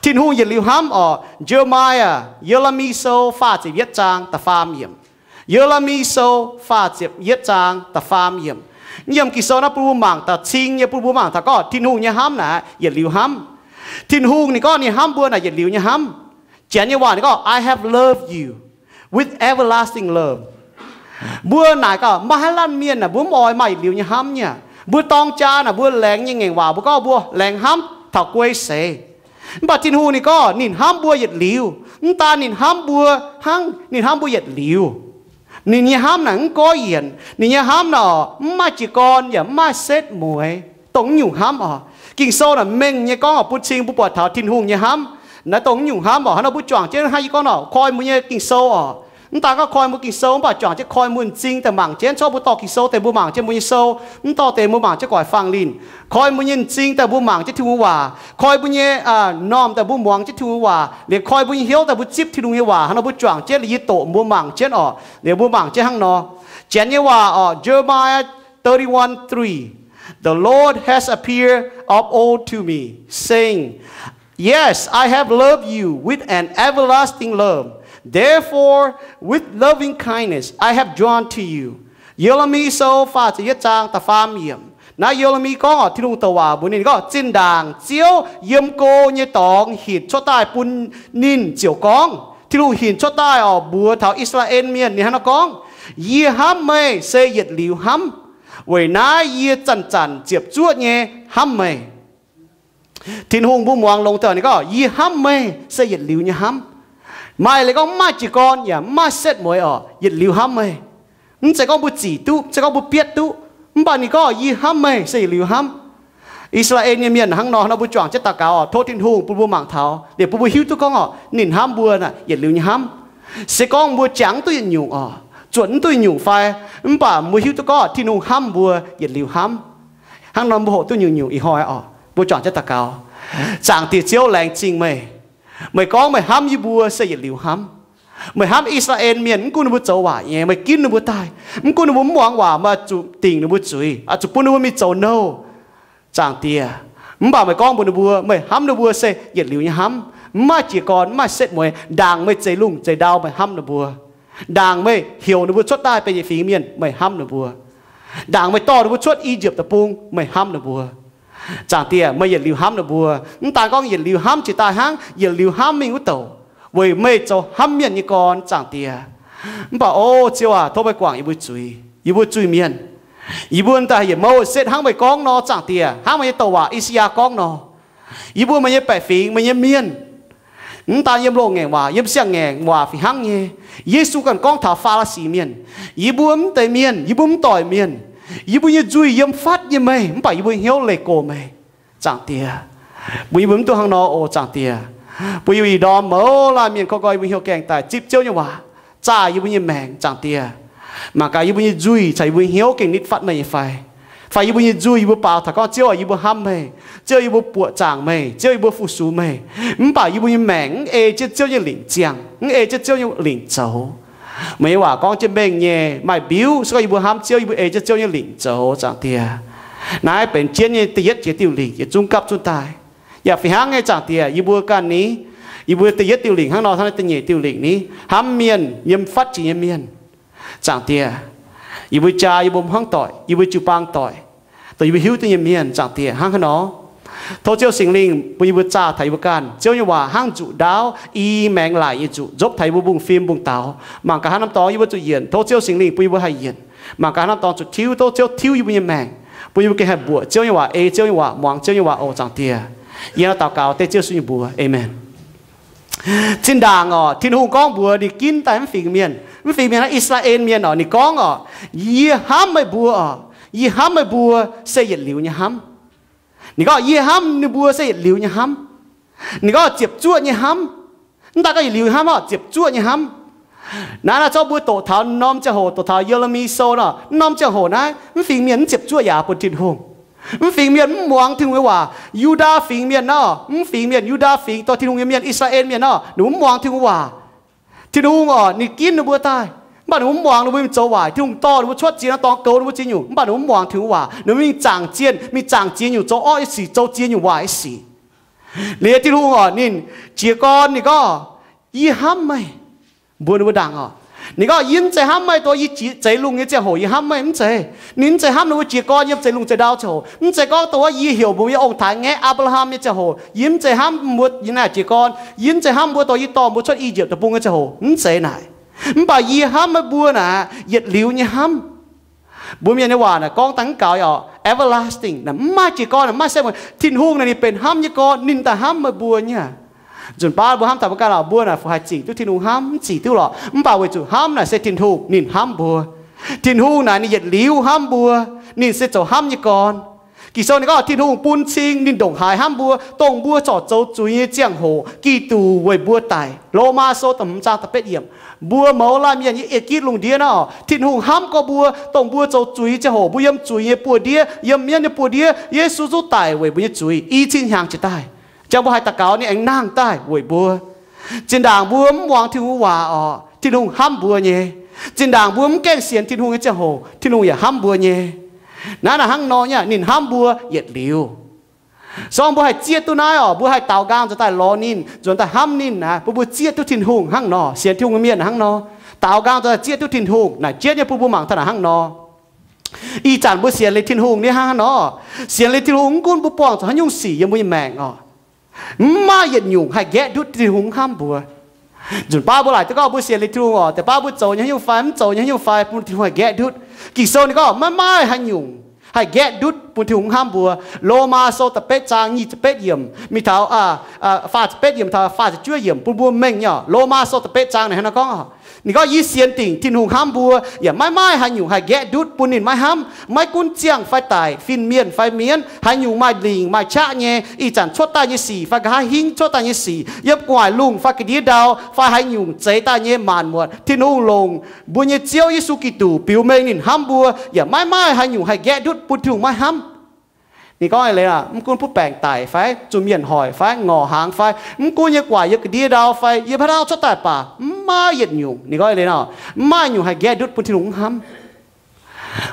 Tin-Hungh yietc liuz hnamv oc. Jeremiah, Ye^le^mi Sou faah ziepc yietv zaang da'faam yiemc. Ye^le^mi Sou faah ziepc yietv zaang da'faam yiemc. Yiem Ging-Sou naaiv bun mbuo mangc taux cing nyei, bun mbuo mangc taux gorngv Tin-Hungh nyei hnamv naaic yietc liuz hnamv. Tin-Hungh ninh gorngv ninh hnamv mbuo naaic yietc liuz nyei hnamv. Janx nyei waac ninh gorngv, I have loved you with everlasting love. Mbuo naaic gaax maaih haaix laanh mienh naaic mbuo mv oix maaih yietc liuz nyei hnamv nyei aqv. Mbuo dorng jaa naaic mbuo laengz nyei ngaengc waac mbuo gorngv mbuo laengz hnamv taux guei seix. Mv baac Tin-Hungh ninh gorngv ninh hnamv mbuo yietc liuz. Mv daan ninh hnamv mbuo hnangv, ninh hnamv mbuo yietc liuz. Ninh nyei hnamv naaic mv goiv yienc. Ninh nyei hnamv naaic mv maaih jiez gorn yaac mv maaih setv mueiz, dongh mv nyungc hnamv oc. Ging-Sou naaic mengh nyei gorngv oc, bun cing mbuo buatc taux Tin-Hungh nyei hnamv naaiv dongh mv nyungc hnamv oc. Hnangv nor mbuo juangc jienv hnangv yie gorngv nor, koi mbuo nyei Ging-Sou oc. Mv daan gorngv koi mbuo Ging-Sou, mv baac juangc jienv koi mbuo m'zing daaih mangc jienv. Corc mbuo dorh Ging-Sou deix mbuo mangc jienv mbuo nyei sou, mv dorh deix mbuo mangc jienv goic fang linh. Koi mbuo nyei m'zing daaih mbuo mangc jienv Tin-Hungh waac. Koi mbuo nyei m'normh daaih mbuo muangx jienv Tin-Hungh waac. Liemh koi mbuo nyei hnyouv daaih mbuo zipv Tin-Hungh nyei waac. Hnangv nor mbuo juangc jienv liuz yie doqc mbuo mangc jienv oc. Liemh mbuo mangc jienv hnangv nor. Janx nyei waac oc, Jeremiah thirty-one three. The Lord has appeared of old to me, saying, Yes, I have loved you with an everlasting love. Therefore, with loving kindness I have drawn to you. Ye^le^mi Sou faah ziepc yietv zaang da'faam yiemc. Naaiv Ye^le^mi gorngv oc, Tin-Hungh douc waac mbuox ninh gorngv, zinh ndaangc Ziouv yiem go nyei dorngx hinc cuotv daaih bun ninh ziouc gorngv, Tin-Hungh hinc cuotv daaih oc, mbuox taux I^saa^laa^en Mienh, ninh hnangv nor gorngv, Yie hnamv meih se yietc liuz hnamv. Weic naaiv yie zanc-zanc ziepc zuoqv nyei hnamv meih. Tin-Hungh mbuo muangx longx daaih ninh gorngv, Yie hnamv meih se yietc liuz nyei hnamv. Maaih leiz gorngv mv maaih jiez gorn yaac mv maaih setv mueiz oc, yietc liuz hnamv meih. Mv zeiz gorngv mbuo zic duqv, mv zeiz gorngv mbuo bietv duqv, mv baac ninh gorngv, Yie hnamv meih se yietc liuz hnamv. I^saa^laa^en nyei mienh hnangv nor, hnangv nor mbuo juangc jienv daux gaux oc, tov Tin-Hungh bun mbuo mangc taux, liemh bun mbuo hiuv duqv gorngv oc, ninh hnamv mbuo naaic yietc liuz nyei hnamv. Se gorngv mbuo jangx mv duqv yietc nyungc oc, zuotc mv duqv yietc nyungc fai, mv baac mbuo hiuv duqv gorngv Tin-Hungh hnamv mbuo yietc liuz hnamv. Hnangv nor mbuo hoqc duqv nyungc-nyungc ih hnoi oc, mbuo juangc jienv daux gaux. Zaangc Diex Ziouv, laengz zingh meih. Meih gorngv meih hnamv yie mbuo se yietc liuz hnamv. Meih hnamv I^saa^laa^en Mienh mv gunv ninh mbuo zoux waac nyei, meih ginv ninh mbuo daaih. Mv gunv ninh mbuo mv muangx waac, meih zuqc dingc ninh mbuo zuiz, zuqc bun ninh mbuo mingh zoux nouh, Zaangc Diex. Mv baac meih gorngv mbuox ninh mbuo, meih hnamv ninh mbuo se yietc liuz nyei hnamv, mv maaih jiez gorn, mv maaih setv mueiz. Ndaangc meih zeix lungh zeix ndau meih hnamv ninh mbuo. Ndaangc meih heuc ninh mbuo cuotv daaih benx yietc fingx mienh meih hnamv ninh mbuo. Ndaangc meih dorh ninh mbuo cuotv I^yipv Deic-Bung meih hnamv ninh mbuo. Zaangc Diex, meih yietc liuz hnamv ninh mbuo. Mv daan gorngv yietc liuz hnamv jiex daaih hnangv, yietc liuz hnamv mingh wuov douc, weic meih zoux hnamv mienh nyei gorn, Zaangc Diex. Mv baac o Ziouv aac, tov meih guangc yie mbuo zuiz, yie mbuo zuiz-mienh. Yie mbuo daaih yietc mouh setv hnangv meih gorngv nor, Zaangc Diex, hnangv meih nyei douc waac I^saa^yaa gorngv nor, yie mbuo meih nyei baeqc fingx, meih nyei mienh. Mv daan yiem loz-ngaengc waac, yiem siang-ngaengc waac fih hnangv nyei. Yesu ganh gorngv taux Faa^li^si Mienh, yie mbuo mv deix mienh, yie mbuo mv doic mienh, yie mbuo nyei nzuih yiem fatv nyei meih, mv baac yie mbuo hnyouv leih gox meih, Zaangc Diex. Bun yie mbuo mv duqv hnangv nor oc, Zaangc Diex. Bun yie mbuo ih ndorm mouz laanh mienh koi nqoi yie mbuo hnyouv gaengh daaih zipv Ziouv nyei waac, zaah yie mbuo nyei maengc, Zaangc Diex. Mangc gaax yie mbuo nyei nzuih caux yie mbuo hnyouv gengh nitv fatv meih nyei fai. Fai yie mbuo nyei nzuih yie mbuo baaux taux gorngv, Ziouv aac, yie mbuo hnamv meih, Ziouv, yie mbuo buoqc zaangc meih, Ziouv, yie mbuo fu-sux meih, mv baac yie mbuo nyei maengc mv ei jienv Ziouv nyei lingc ziangh, mv ei jienv Ziouv nyei lingc zoux. Meih nyei waac gorngv jienv mengh nyei, maaih mbiuv se gorngv yie mbuo hnamv Ziouv, yie mbuo ei jienv Ziouv nyei lingc zoux, Zaangc Diex. Naaiv benx jienv nyei da'yietv jiex diuh lingc yietc zungv gapv zunv daaih. Yaac fih hnangv nyei, Zaangc Diex, yie mbuo ganh ni, yie mbuo da'yietv diuh lingc hnangv nor, hnangv naaiv da'nyeic diuh lingc ni, hnamv mienh yiem fatv jiex nyei mienh, Zaangc Diex. Yie mbuo jaa, yie mbuo hmuangv doic, yie mbuo jiu-baang doic, dongh yie mbuo hiuv duqv nyei mienh, Zaangc Diex, hnangv haaix nor. Tov Ziouv Singx Lingh bun yie mbuo zaah taux yie mbuo ganh Ziouv nyei waac hnangv nzuqc ndaauv i maengx laic nyei nzuqc nzopv taux yie mbuo mbungv-fim mbungv-daux. Mangc gaax haaix norm dorngx yie mbuo zuqc yienc, tov Ziouv Singx Lingh bun yie mbuo haih yienc. Mangc gaax haaix norm dorngx zuqc tiuv, tov Ziouv tiuv yie mbuo nyei maengc, bun yie mbuo gengh haih mbuoqc Ziouv nyei waac, ei Ziouv nyei waac, muangx Ziouv nyei waac oc, Zaangc Diex. Yie hnangv naaiv daux gaux dengv Ziouv Yesu nyei mbuox. Aamen. Zinh ndaangc oc, Tin-Hungh gorngv mbuox ninh ginv daaih mv fingx mienh. Mv fingx mienh naaiv I^saa^laa^en Mienh oc, ninh gorngv oc, Yie hnamv meih mbuo oc. Yie hnamv meih mbuo se yietc liuz nyei hnamv. Ninh gorngv, Yie hnamv ninh mbuo se yietc liuz nyei hnamv. Ninh gorngv ziepc zuoqv nyei hnamv. Mv daan gorngv yietc liuz hnamv oc, ziepc zuoqv nyei hnamv. Naaiv naaiv zorqv mbuo doqc taux norm ziangh hoc, doqc taux Ye^le^mi Sou nor, norm ziangh hoc naaiv mv fingx mienh mv ziepc zuoqv yaac bun Tin-Hungh. Mv fingx mienh mv muangx Tin-Hungh nyei waac. Yu^ndaa Fingx Mienh nor, mv fingx mienh, Yu^ndaa Fingx dorh Tin-Hungh nyei mienh, I^saa^laa^en Mienh nor, ninh mv muangx Tin-Hungh waac. Tin-Hungh oc, ninh ginv ninh mbuo daaih, mv baac ninh mbuo mv muangx, ninh mbuo mingh zoux waaic. Tin-Hungh dorh ninh mbuo cuotv ziex norm dorngx goux ninh mbuo ziex nyungc, mv baac ninh mbuo mv muangx Tin-Hungh waac. Ninh mbuo mingh zaangc zienh, mingh zaangc ziex nyungc, zoux orqv nyei sic, zoux ziex nyungc waaic nyei sic. Liuz Tin-Hungh oc, ninh jiez gorn ninh gorngv, yie hnamv meih. Mbuox ninh mbuo ndaangc oc, ninh gorngv, yie mv zeiz hnamv meih dongh yie zeix lungh nyei ziangh hoc yie hnamv meih, mv zeiz. Ninh mv zeiz hnamv ninh mbuo jiez gorn yiem zeix lungh zeix ndau ziangh hoc. Mv zeiz gorngv dongh wuov yie heuc mbuo nyei ong-taaix-ngaeqv Apc^laa^ham nyei ziangh hoc, yie mv zeiz hnamv mbuo nyei naaic jiez gorn. Yie mv zeiz hnamv mbuo dongh yie dorh mbuo cuotv I^yipv deic-bung nyei ziangh hoc. Mv zeiz naaic. Mv baac yie hnamv meih mbuo naaic yietc liuz nyei hnamv. Mbuo mienh nyei waac naaic gorngv daaih mv gaux oc, everlasting, mv maaih jiez gorn, mv maaih se Tin-Hungh naaic ninh benx hnamv nyei gorn, ninh daaih hnamv meih mbuo nyei. Nzunc baav mbuo hnamv taux mbuo ganh lorqc, mbuo naaic fu haih zic duqv Tin-Hungh hnamv? Mv zic duqv lorqc. Mv baac weic zuqc hnamv naaic se Tin-Hungh ninh hnamv mbuo. Tin-Hungh naaic ninh yietc liuz hnamv mbuo. Ninh se zoux hnamv nyei gorn. Ging-Sou ninh gorngv Tin-Hungh bun cing ninh ndongc haaix hnamv mbuo, dongh mbuo corc zoux zuiz nyei ziangh hoc Giduc weic mbuo daic. Lomaa Sou da'hmz zaang da'betv yiemc. Mbuo mouz laanh mienh nyei eix gitv lungh ndiev naaiv oc, Tin-Hungh hnamv gorx mbuo, dongh mbuo zoux zuiz nyei ziangh hoc, mbuo yiem zuiz nyei buoz-ndiev, yiem mienv nyei buoz-ndiev, Yesu zuqc daic weic mbuo nyei zuiz i cin hnyangx jiex daaih. Jangx mbuo haih daux gaux ninh aengx nangh daaih weic mbuo. Zinh ndaangc mbuo mv muangx Tin-Hungh waac oc, Tin-Hungh hnamv mbuo nyei. Zinh ndaangc mbuo mv gaengh sienx Tin-Hungh nyei ziangh hoc, Tin-Hungh yaac hnamv mbuo nyei. Naaiv naaic hnangv nor nyei, ninh hnamv mbuo yietc liuz. Sorng mbuo haih zieqv duqv naaiv oc, mbuo haih daaux nqaang nzuonx daaih lorz ninh, nzuonx daaih hnamv ninh naaic, bun mbuo zieqv duqv Tin-Hungh hnangv nor, sienx Tin-Hungh nyei mienh hnangv nor, daaux nqaang nzuonx daaih zieqv duqv Tin-Hungh naaic, jienv nyei bun mbuo mangc taux naaic hnangv nor. Ih zanc mbuo sienx liuz Tin-Hungh nyei hnangv nor, sienx liuz Tin-Hungh mv gunv mbuo buangh zuqc haaix nyungc sic yiem mbuo nyei maengc oc, mv maaih yietc nyungc haih nqaeqv ndutv Tin-Hungh hnamv mbuo. Nzunc baav mbuo laaic duqv gorngv mbuo sienx liuz Tin-Hungh oc, deix baav mbuo zoux nyei haaix nyungc fai mv zoux nyei haaix nyungc fai, bun Tin-Hungh haih nqaeqv ndutv. Ging-Sou ninh gorngv maiv maaih haaix nyungc haih nqaeqv ndutv bun Tin-Hungh hnamv mbuo. Lomaa Sou da'betv zaang nyic ziepc betv yiemc mingh taux, faah ziepc betv yiemc taux faah ziepc juov yiemc bun mbuo mengh nyei oc. Lomaa Sou da'betv zaang naaic hnangv nor gorngv, ninh gorngv, yie sienx dingc Tin-Hungh hnamv mbuo, yaac maiv maaih haaix nyungc haih nqaeqv ndutv bun ninh maiv hnamv. Maiv gunv ziangh fai daic, fin-mienh fai mienv, haaix nyungc maaih lingc maaih qaqv nyei, ih zanc cuotv daaih nyei sic fai nqa'haav hingv cuotv daaih nyei sic, yiem gu'nguaaic lungh fai ga'ndiev ndau fai haaix nyungc zeix daaih nyei maanc muotc, Tin-Hungh longc mbuo nyei Ziouv Yesu Giduc biux mengh ninh hnamv mbuo, yaac maiv maaih haaix nyungc haih nqaeqv ndutv bun Tin-Hungh maiv hnamv. Ninh gorngv eix leiz, mv gunv butv baengc daic fai zuqc mienh hoic fai ngorc hnaangx fai mv gunv yiem gu'nguaaic yiem ga'ndiev ndau fai yiem haaix dauh cuotv daaih baac, mv maaih yietc nyungc, ninh gorngv eix leiz nor, mv maaih nyungc haih nqaeqv ndutv bun Tin-Hungh mv hnamv.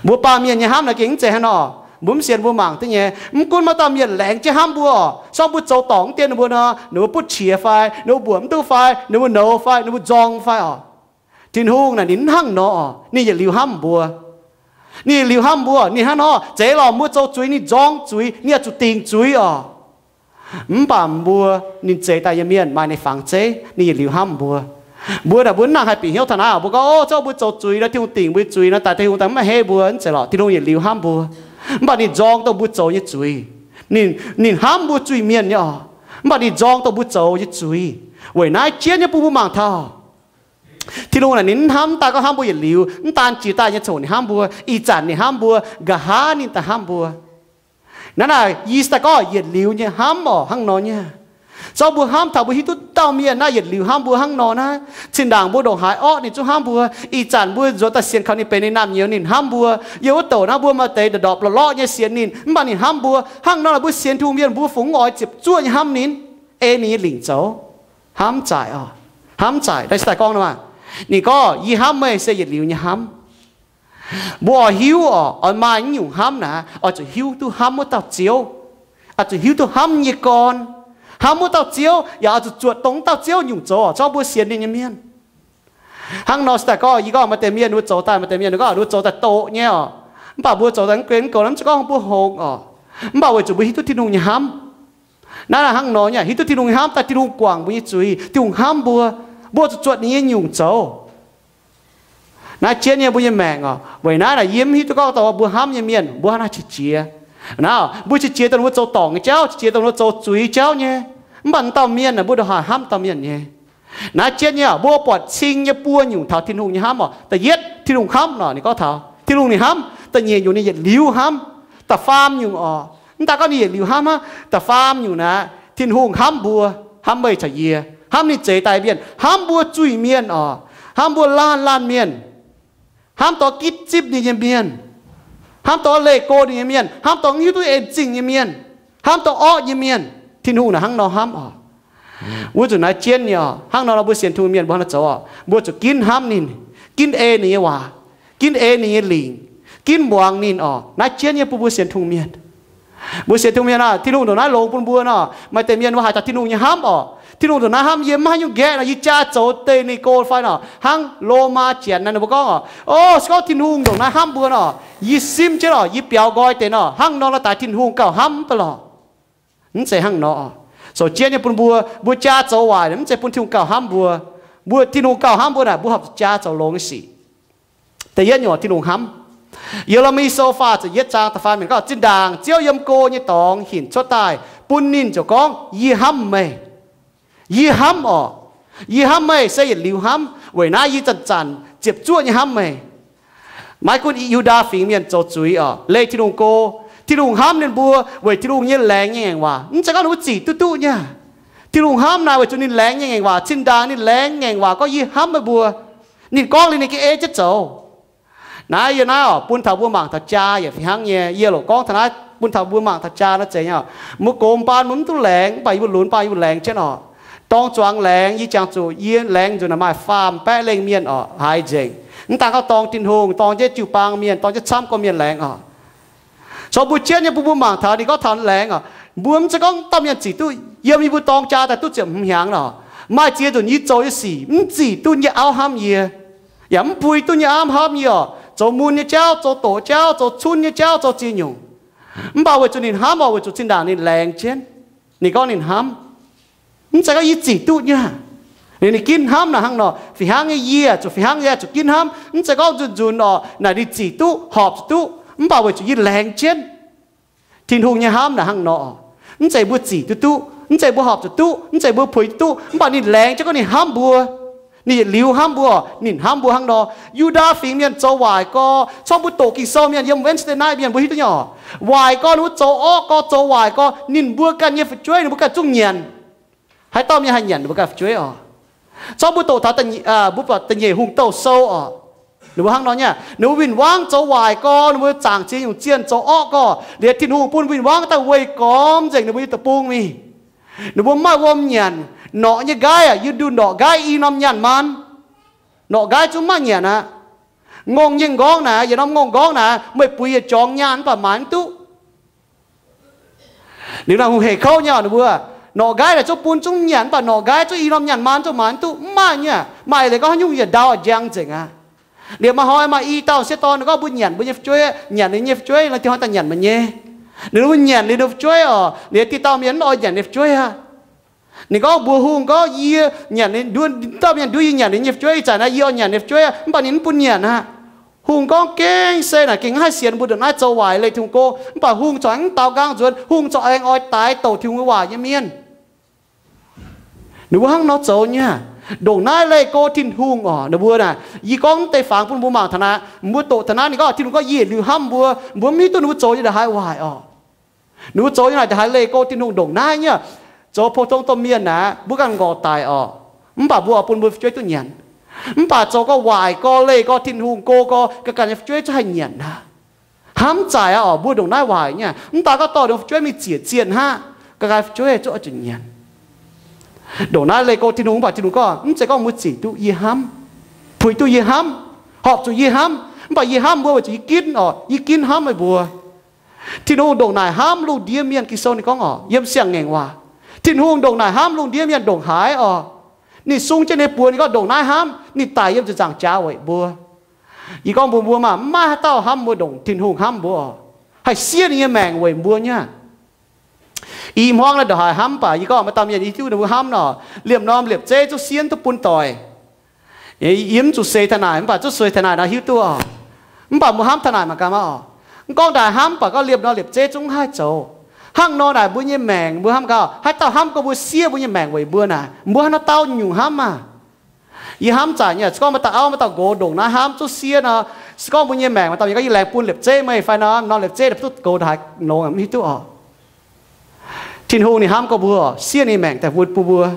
Mbuo baamh mienh nyei hnamv naaic gengh mv zeiz hnangv nor. Mbuo mv sienx mbuo mangc duqv nyei. Mv gunv maaih dauh mienh laengz jienv hnamv mbuo oc, sorng mbuo zoux dorngc mv dien ninh mbuo nor, ninh mbuo butv qiex fai, ninh mbuo mbuoqc mv duqv fai, ninh mbuo nouz fai, ninh mbuo nzorng fai oc, Tin-Hungh naaic ninh mv hnangv nor oc. Ninh yietc liuz hnamv mbuo. Ninh yietc liuz hnamv mbuo. Ninh hnangv nor, zeiz lorqc, mbuo zoux zuiz ninh nzorng zuiz, ninh oix zuqc dingc zuiz oc. Mv baac mbuo, ninh zeix daaih nyei mienh maaih ninh fangx zeiv, ninh yietc liuz hnamv mbuo. Mbuo naaic mbuo mv nangc haih bieqc hnyouv taux naaiv oc. Mbuo gorngv, o, zungv mbuo zoux zuiz nor, Tin-Hungh dingc mbuo nyei zuiz nor, daaih Tin-Hungh daaih mv haih heiv mbuo, mv zeiz lorqc. Tin-Hungh yietc liuz hnamv mbuo. Mv baac ninh nzorng dongh mbuo zoux nyei zuiz. Ninh, ninh hnamv mbuo zuiz-mienh nyei oc. Mv baac ninh nzorng dongh mbuo zoux nyei zuiz. Weic naaiv jienv nyei bun mbuo mangc taux Tin-Hungh naaic ninh mv hnamv daaih gorngv hnamv mbuo yietc liuz, mv daan jiex daaih nyei ziangh hoc ninh hnamv mbuo, ih zanc ninh hnamv mbuo, nqa'haav ninh daaih hnamv mbuo. Naaiv naaic yie se daaih gorngv yietc liuz nyei hnamv oc, hnangv nor nyei. Zorqv mbuo hnamv taux mbuo hiuv duqv dauh mienh naaiv yietc liuz hnamv mbuo hnangv nor naaiv, zinh ndaangc mbuo ndongc haaix orqv ninh zungv hnamv mbuo. Ih zanc mbuo nzuonx daaih sienx kaux ninh benx ninh naamh nyouz ninh hnamv mbuo. Yiem wuov douc naaiv mbuo maaih deix ndorpc lorqc lorqc nyei sienx ninh, mv baac ninh hnamv mbuo. Hnangv nor naaic mbuo sienx Tin-Hungh mienh mbuo fungc mv oix ziepc zuoqv nyei hnamv ninh, ei ninh nyei lingc zoux. Hnamv zaaic oc. Hnamv zaaic. Naaiv se daaih gorngv nor maah. Ninh gorngv, yie hnamv meih se yietc liuz nyei hnamv. Mbuo oix hiuv oc, oix maaih nyungc hnamv naaic, oix zuqc hiuv duqv hnamv wuov dauh Ziouv. Oix zuqc hiuv duqv hnamv nyei gorn. Hnamv wuov dauh Ziouv yaac oix zuqc zuotc dongh wuov dauh Ziouv nyungc zoux oc, zorqv mbuo sienx ninh nyei mienh. Hnangv nor se daaih gorngv, yie gorngv maaih deix mienh ninh mbuo zoux daaih, maaih deix mienh ninh gorngv ninh mbuo zoux daaih doqc nyei oc. Mv baac mbuo zoux daaih mv guen mv gorn, mv zeiz gorngv mbuo hngongx oc. Mv baac weic zuqc mbuo hiuv duqv Tin-Hungh nyei hnamv. Naaiv naaic hnangv nor nyei, hiuv duqv Tin-Hungh nyei hnamv daaih, Tin-Hungh guangc mbuo nyei zuiz, Tin-Hungh hnamv mbuo, mbuo zuqc zuotc ninh nyei nyungc zoux. Naaiv jienv nyei mbuo nyei maengc oc. Weic naaiv naaic yie mv hiuv duqv gorngv dongh mbuo hnamv nyei mienh mbuo hnangv naaiv qiex jiez. Naaiv mbuo qiex jiez dongh mbuo zoux dorngc nyei jauv, qiex jiez dongh mbuo zoux zuiz jauv nyei. Mv baac dauh mienh naaic mbuo ndongc haaix hnamv dauh mienh nyei. Naaiv jienv nyei oc, mbuo buatc cing nyei buo nyungc taux Tin-Hungh nyei hnamv oc. Da'yietv Tin-Hungh hnamv nor, ninh gorngv taux Tin-Hungh ninh hnamv. Da'nyeic nyungc ninh yietc liuz hnamv. Da'faam nyungc oc, mv daaih gorngv ninh yietc liuz hnamv hnangv, da'faam nyungc naaic Tin-Hungh hnamv mbuo, hnamv meih caux yie, hnamv ninh zeix daaih mienh, hnamv mbuo zuiz-mienh oc, hnamv mbuo laanh laanh mienh, hnamv dongh gitv zipv ninh nyei mienh, hnamv dongh leih go ninh nyei mienh, hnamv dongh mv hiuv duqv en zingh nyei mienh, hnamv dongh orqv nyei mienh. Tin-Hungh naaic hnangv nor hnamv oc. Wuov nzunc naaiv jienv nyei oc, hnangv nor nor mbuo sienx Tin-Hungh mienh mbuo hnangv nor zoux oc, mbuo zuqc ginv hnamv ninh, ginv ei ninh nyei waac, ginv ei ninh nyei lingc, ginv muangx ninh oc. Naaiv jienv nyei bun mbuo sienx Tin-Hungh mienh. Mbuo sienx Tin-Hungh mienh aah, Tin-Hungh ndongc naaiv longx bun mbuo nor, maaih deix mienh mbuo haiz taux Tin-Hungh nyei hnamv orqc. Tin-Hungh ndongc naaiv hnamv yie, mv haaix nyungc nqaeqv nor, yie jaa zoux deix ninh go fai nor, hnangv Lomaa Janx naaiv ninh mbuo gorngv orqc, o, se gorngv Tin-Hungh ndongc naaiv hnamv mbuo nor, yie simv jienv orqc, yie biaux nqoi deix nor, hnangv nor la'daaih Tin-Hungh gauh hnamv mv baac lorqc. Mv zeiz hnangv nor. Sou jienv nyei bun mbuo, mbuo jaa zoux waaic mv zeiz bun Tin-Hungh gauh hnamv mbuo. Mbuo, Tin-Hungh gauh hnamv mbuo naaic, mbuo horpc zuqc jaa zoux longx nyei sic. Da'yietv nyungc, Tin-Hungh hnamv. Ye^le^mi Sou faah ziepc yietv zaang da'faam yiemc gorngv, zinh ndaangc Ziouv yiem go nyei dorngx hinc cuotv daaih bun ninh ziouc gorngv, yie hnamv meih. Yie hnamv orqc. Yie hnamv meih se yietc liuz hnamv. Weic naaiv yie zanc-zanc ziepc zuoqv nyei hnamv meih. Maiv gunv Yu^ndaa Fingx Mienh zoux zuiz orqc, leih Tin-Hungh go. Tin-Hungh hnamv ninh mbuo weic Tin-Hungh nyei laengz nyei ngaengc waac. Mv zeiz gorngv ninh mbuo zic duqv duqv nyei. Tin-Hungh hnamv naaic weic zuqc ninh laengz nyei ngaengc waac. Zinh ndaangc ninh laengz ngaengc waac gorngv, yie hnamv meih mbuo, ninh gorngv liuz ninh ga'ei jienv zoux. Naaiv yie naaiv orqc, bun taux mbuo mangc taux jaa yaac fih hnangv nyei. Yie loc gorngv taux naaiv bun taux mbuo mangc taux jaa naaiv zeiz nyei orqc. Mbuo gox baan mbuo mv duqv laengz, mv baac yie mbuo lunx baan yie mbuo laengz jienv orqc. Dorng zuangx laengz, yie jangx zuqc yie laengz nzunc naaic maaih faam baeqv lengh mienh orqc, haiz nzengc. Mv daan gorngv dorng Tin-Hungh, dorng jienv jiu-baang mienh, dorng jienv camv gorqv mienh laengz orqc. Caux mbuo jienv nyei mbuo, mbuo mangc taux ninh gorngv taux laengz orqc, mbuo mv zeiz gorngv dauh mienh zic duqv, yiem yie mbuo dorng jaa daaih duqv ziepc hmz hnyangx orqc, maaih ziex nzunc yie zoux nyei sic mv zic duqv nyei auv hnamv yie, yaac mv puix duqv nyei auv hnamv yie orqc. Zoux mun nyei jauv, zoux doqc jauv, zoux cunv nyei jauv, zoux ziex nyungc. Mv baac weic zuqc ninh hnamv orqc, weic zuqc zinh ndaangc ninh laengz jienv, ninh gorngv ninh hnamv. Mv zeiz gorngv yie zic duqv nyei. Ninh, ninh ginv hnamv naaic hnangv nor, fih hnangv nyei yie zuqc, fih hnangv yie zuqc ginv hnamv. Mv zeiz gorngv nzunc nzunc orqc naaic ninh zic duqv, horpc zuqc duqv, mv baac weic zuqc yie laengz jienv. Tin-Hungh nyei hnamv naaic hnangv nor, mv zeiz mbuo zic duqv duqv, mv zeiz mbuo horpc zuqc duqv, mv zeiz mbuo puix duqv duqv, mv baac ninh laengz jienv gorngv ninh hnamv mbuo. Ninh yietc liuz hnamv mbuo, ninh hnamv mbuo hnangv nor. Yu^ndaa Fingx Mienh zoux waaic gorx, corc mbuo doqc Ging-Sou mienh, yiem Wednesday night mienh mbuo hiuv duqv nyei orqc. Waaic gorx ninh mbuo zoux orqv gorx, zoux waaic gorx, ninh mbuo ganh nyei fu'jueiv ninh mbuo ganh zungv nyanc. Haaix dauh mienh haih nyanc ninh mbuo ganh fu'jueiv orqc? Corc mbuo doqc taux, mbuo buatc da'nyeic Hungh Douh Sou orqc, ninh mbuo hnangv nor nyei. Ninh mbuo win-wangv zoux waaic gorx, ninh mbuo zaangc ziex nyungc zienh zoux orqv gorx, liuz Tin-Hungh bun win-wangv daaih weih gormx nzengc ninh mbuo nyei deic-bung mingh. Ninh mbuo mv maaih wuom nyanc. Norqc nyei nqaiv aac, yie ndunh norqc nqaiv i norm nyaanh maan. Norqc nqaiv zungv maiv nyanc aqv. Ngongh nyei m'nqorngv naaic, yietc norm ngongh m'nqorngv naaic, meih buix yietc jorngx nyaanh mv baac maaiz mv duqv. Liuz naaic hungh hec kouv nyei orqc, ninh mbuo, norqc nqaiv naaic zungv bun zungv nyanc mv baac norqc nqaiv zungv i norm nyaanh maan zungv maaiz mv duqv, mv maaih nyei. Maaih leiz gorngv haaix nyungc yietc ndau jang nzengc aqv. Liuz maaih hnoi maaih i dauh sieqv dorn ninh gorngv mbuo nyanc mbuo nyei fu'jueiv, nyanc ninh nyei fu'jueiv, ninh tengx hnoi daaih nyanc meih nyei. Ninh mbuo nyanc liuz ninh fu'jueiv orqc, liuz diuh dauh mienh mv oix nyanc ninh fu'jueiv aqv. Ninh gorngv mbuox hungh gorngv, yie nyanc ninh, dauh mienh nduov yie nyanc ninh nyei fu'jueiv, ih zanc naaiv yie oix nyanc ninh fu'jueiv aqv, mv baac ninh mv bun nyanc aqv. Hungh gorngv gengh se naaic gengh maiv haih sienx mbuo ndongc naaiv zoux waaic leih Tin-Hungh go, mv baac hungh corc mv daaux nqaang nzuonx, hungh corc aengx oix daix douc Tin-Hungh nyei waac nyei mienh. Ninh mbuo hnangv nor zoux nyei. Ndongc naaiv leih go Tin-Hungh orqc, ninh mbuo naaic, yie gorngv mv deix fangx bun mbuo mangc taux naaiv, mbuo doqc taux naaiv ninh gorngv Tin-Hungh gorngv yie liuz hnamv mbuo, mbuo mv hiuv duqv ninh mbuo zoux nyei ndongc haaix waaic orqc. Ninh mbuo zoux nyei naaic ndongc haaix leih go Tin-Hungh ndongc naaiv nyei. Zoux pou-tong domh mienh naaic, mbuo ganh nqorqc daic orqc, mv baac mbuo oix bun mbuo fu'jueiv duqv nyanc. Mv baac zoux gorx waaic gorx leih gorx Tin-Hungh go gorx, ga'ganh nyei fu'jueiv zungv haih nyanc aqv. Hnamv zaaic aqv orqc, mbuo ndongc naaiv waaic nyei. Mv daan gorngv dorh ninh fu'jueiv mingh ziec zienh hnangv, ga'ganh fu'jueiv zungv oix zuqc nyanc. Ndongc naaiv leih go Tin-Hungh, mv baac Tin-Hungh gorngv, mv zeiz gorngv mbuo zic duqv yie hnamv, puix duqv yie hnamv, horpc zuqc yie hnamv, mv baac yie hnamv mbuo weic zuqc yie ginv orqc, yie ginv hnamv meih mbuo. Tin-Hungh ndongc naaic hnamv lungh ndiev mienh. Ging-Sou ninh gorngv orqc, yiem Siang-Ngaengc Waac, Tin-Hungh ndongc naaic hnamv lungh ndiev mienh ndongc haaix orqc. Ninh sung jienv ninh nyei buoz, ninh gorngv ndongc naaiv hnamv, ninh daic yiem ziepc nzaangc jaax weic mbuo. Yie gorngv mbuox mbuo maah, mv maaih haaix dauh hnamv mbuo ndongc Tin-Hungh hnamv mbuo orqc, haih siev ninh nyei maengc weic mbuo nyei. I hmuangv naaiv ndongc haaix hnamv, mv baac yie gorngv maaih dauh mienh yie hiuv ninh mbuo hnamv nor, liemh norm liepc zeiv zungv sienv duqv bun doic. Yie mv zuqc seix taux naaic, mv baac zungv seix taux naaic nor hiuv duqv orqc. Mv baac mbuo hnamv taux naaic mangc gaax maah orqc. Mv gorngv ndaaih hnamv, mv baac gorngv liemh norm liepc zeiv zungv mv haih zoux. Hnangv nor naaic mbuo nyei maengc, mbuo hnamv gaax, haaix dauh hnamv gorngv mbuo siev mbuo nyei maengc weic mbuo naaic, mbuo hnangv nor dau nyungc hnamv maah. Yie hnamv zaaic nyei, se gorngv maaih dauh auv maaih dauh nqox ndongc naaiv hnamv zungv siev nor, se gorngv mbuo nyei maengc maaih dauh mienh gorngv, yie laengz bun liepc zeiv meih fai nor, norm liepc zeiv daaih duqv goux ndongc haaix nor mv hiuv duqv orqc. Tin-Hungh ninh hnamv gorx mbuo, siev ninh maengc daaih bun mbuo.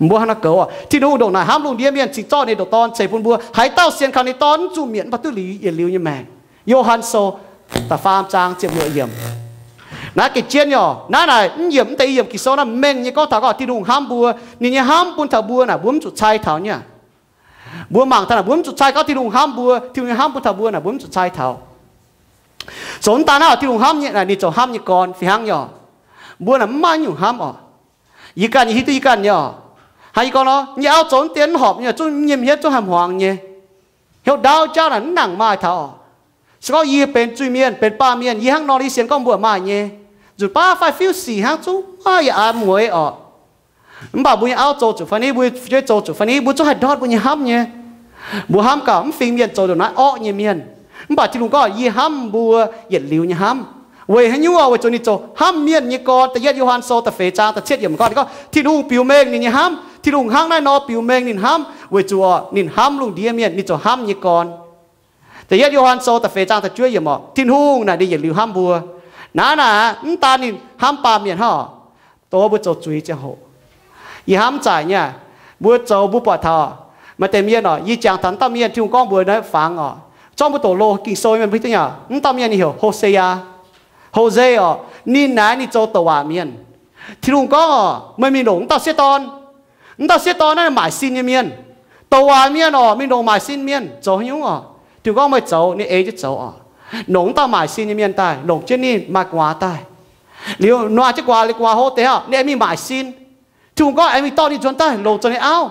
Mbuo hnangv nor goux orqc. Tin-Hungh ndongc naaic hnamv lungh ndiev mienh, cingx zorqv ninh ndoqc Dorn ceix bun mbuo. Haaix dauh sienx kaux ninh Dorn zungh mietc mv baac duqv liuz yietc liuz nyei maengc. Yo^han Sou da'faam zaang ziepc luoqc yiemc. Naaiv gengh jienv nyei orqc. Naaiv naaic mv yiemc mv deix i yiemc Ging-Sou naaiv mengh nyei gorngv taux gorngv Tin-Hungh hnamv mbuo, ninh nyei hnamv bun taux mbuo naaic mbuo mv zuqc cai taux nyei. Mbuo mangc taux naaic mbuo mv zuqc cai gorngv Tin-Hungh hnamv mbuo, Tin-Hungh nyei hnamv bun taux mbuo naaic mbuo mv zuqc cai taux. Zoux mv daan hnangv, Tin-Hungh hnamv nyei, ninh zoux hnamv nyei gorn fih hnangv nyei oc. Mbuo naaic mv maaih nyungc hnamv oc. Yie ganh nyei hiuv duqv yie ganh nyei oc. Hnangv yie gorngv nor, nyei auv zoux mv dien mv horpc nyei, zungv nyei hmien zungv haih hmuangx nyei. Hnyouv ndaauv jauv naaic mv nangc maaih taux oc. Se gorngv yie benx zuiz-mienh, benx baamh mienh, yie hnangv nor, yie sienx gorngv mbuo maaih nyei. Nzunc baav fai fiuv sic hnangv zungv maaih yietc aav mueiz oc. Mv baac mbuo nyei auv zoux zuqc fai ni, mbuo fu'jueiv zoux zuqc fai ni, mbuo zungv haih ndortv mbuo nyei hnamv nyei. Mbuo hnamv gaax mv fingx mienh zoux ndongc naaiv orqv nyei mienh. Mv baac Tin-Hungh gorngv, yie hnamv mbuo yietc liuz nyei hnamv. Weic haaix nyungc oc? Weic zuqc ninh zoux hnamv mienh nyei gorn. Da'yietv Yo^han Sou da'feix zaang da'cietv yiemc gorngv, ninh gorngv Tin-Hungh biux mengh ninh nyei hnamv. Tin-Hungh hnangv naaiv nor biux mengh ninh hnamv, weic zuqc oc, ninh hnamv lungh ndiev mienh, ninh zoux hnamv nyei gorn. Da'yietv Yo^han Sou da'feix zaang da'juov yiemc oc, Tin-Hungh naaic ninh yietc liuz hnamv mbuo. Naaiv naaic mv daan ninh hnamv baamh mienh hnangv oc, dongh mbuo zoux zuiz ziangh hoc. Yie hnamv mv zaic nyei, mbuo zoux mbuo buatc taux maaih deix mienh oc, yie jangx taux dauh mienh, Tin-Hungh gorngv mbuox naaiv fangx oc, zorqv mbuo doqc loz Ging-Sou nyei mienh mbuo hiuv duqv nyei, mv dauh mienh ninh heuc Hoseyaa. Hose oc, ninh naaic ninh zoux douc waac mienh. Tin-Hungh gorngv oc, meih mingh longc mv dauh sieqv dorn. Mv dauh sieqv dorn naaiv maaic sin nyei mienh. Douc waac mienh oc, mingh longc maaic sin mienh. Zoux haaix nyungc oc? Tin-Hungh gorngv meih zoux, ninh ei jienv zoux oc. Longc mv dauh maaic sin nyei mienh daaih, longc jienv ninh maaih gu'nguaaz daaih. Liuz nor jienv gu'nguaaz, liuz gu'nguaaz hlo deix oc, ninh aengx mingh maaic sin. Tin-Hungh gorngv aengx mingh dorh ninh nzuonx daaih, longc zoux ninh auv.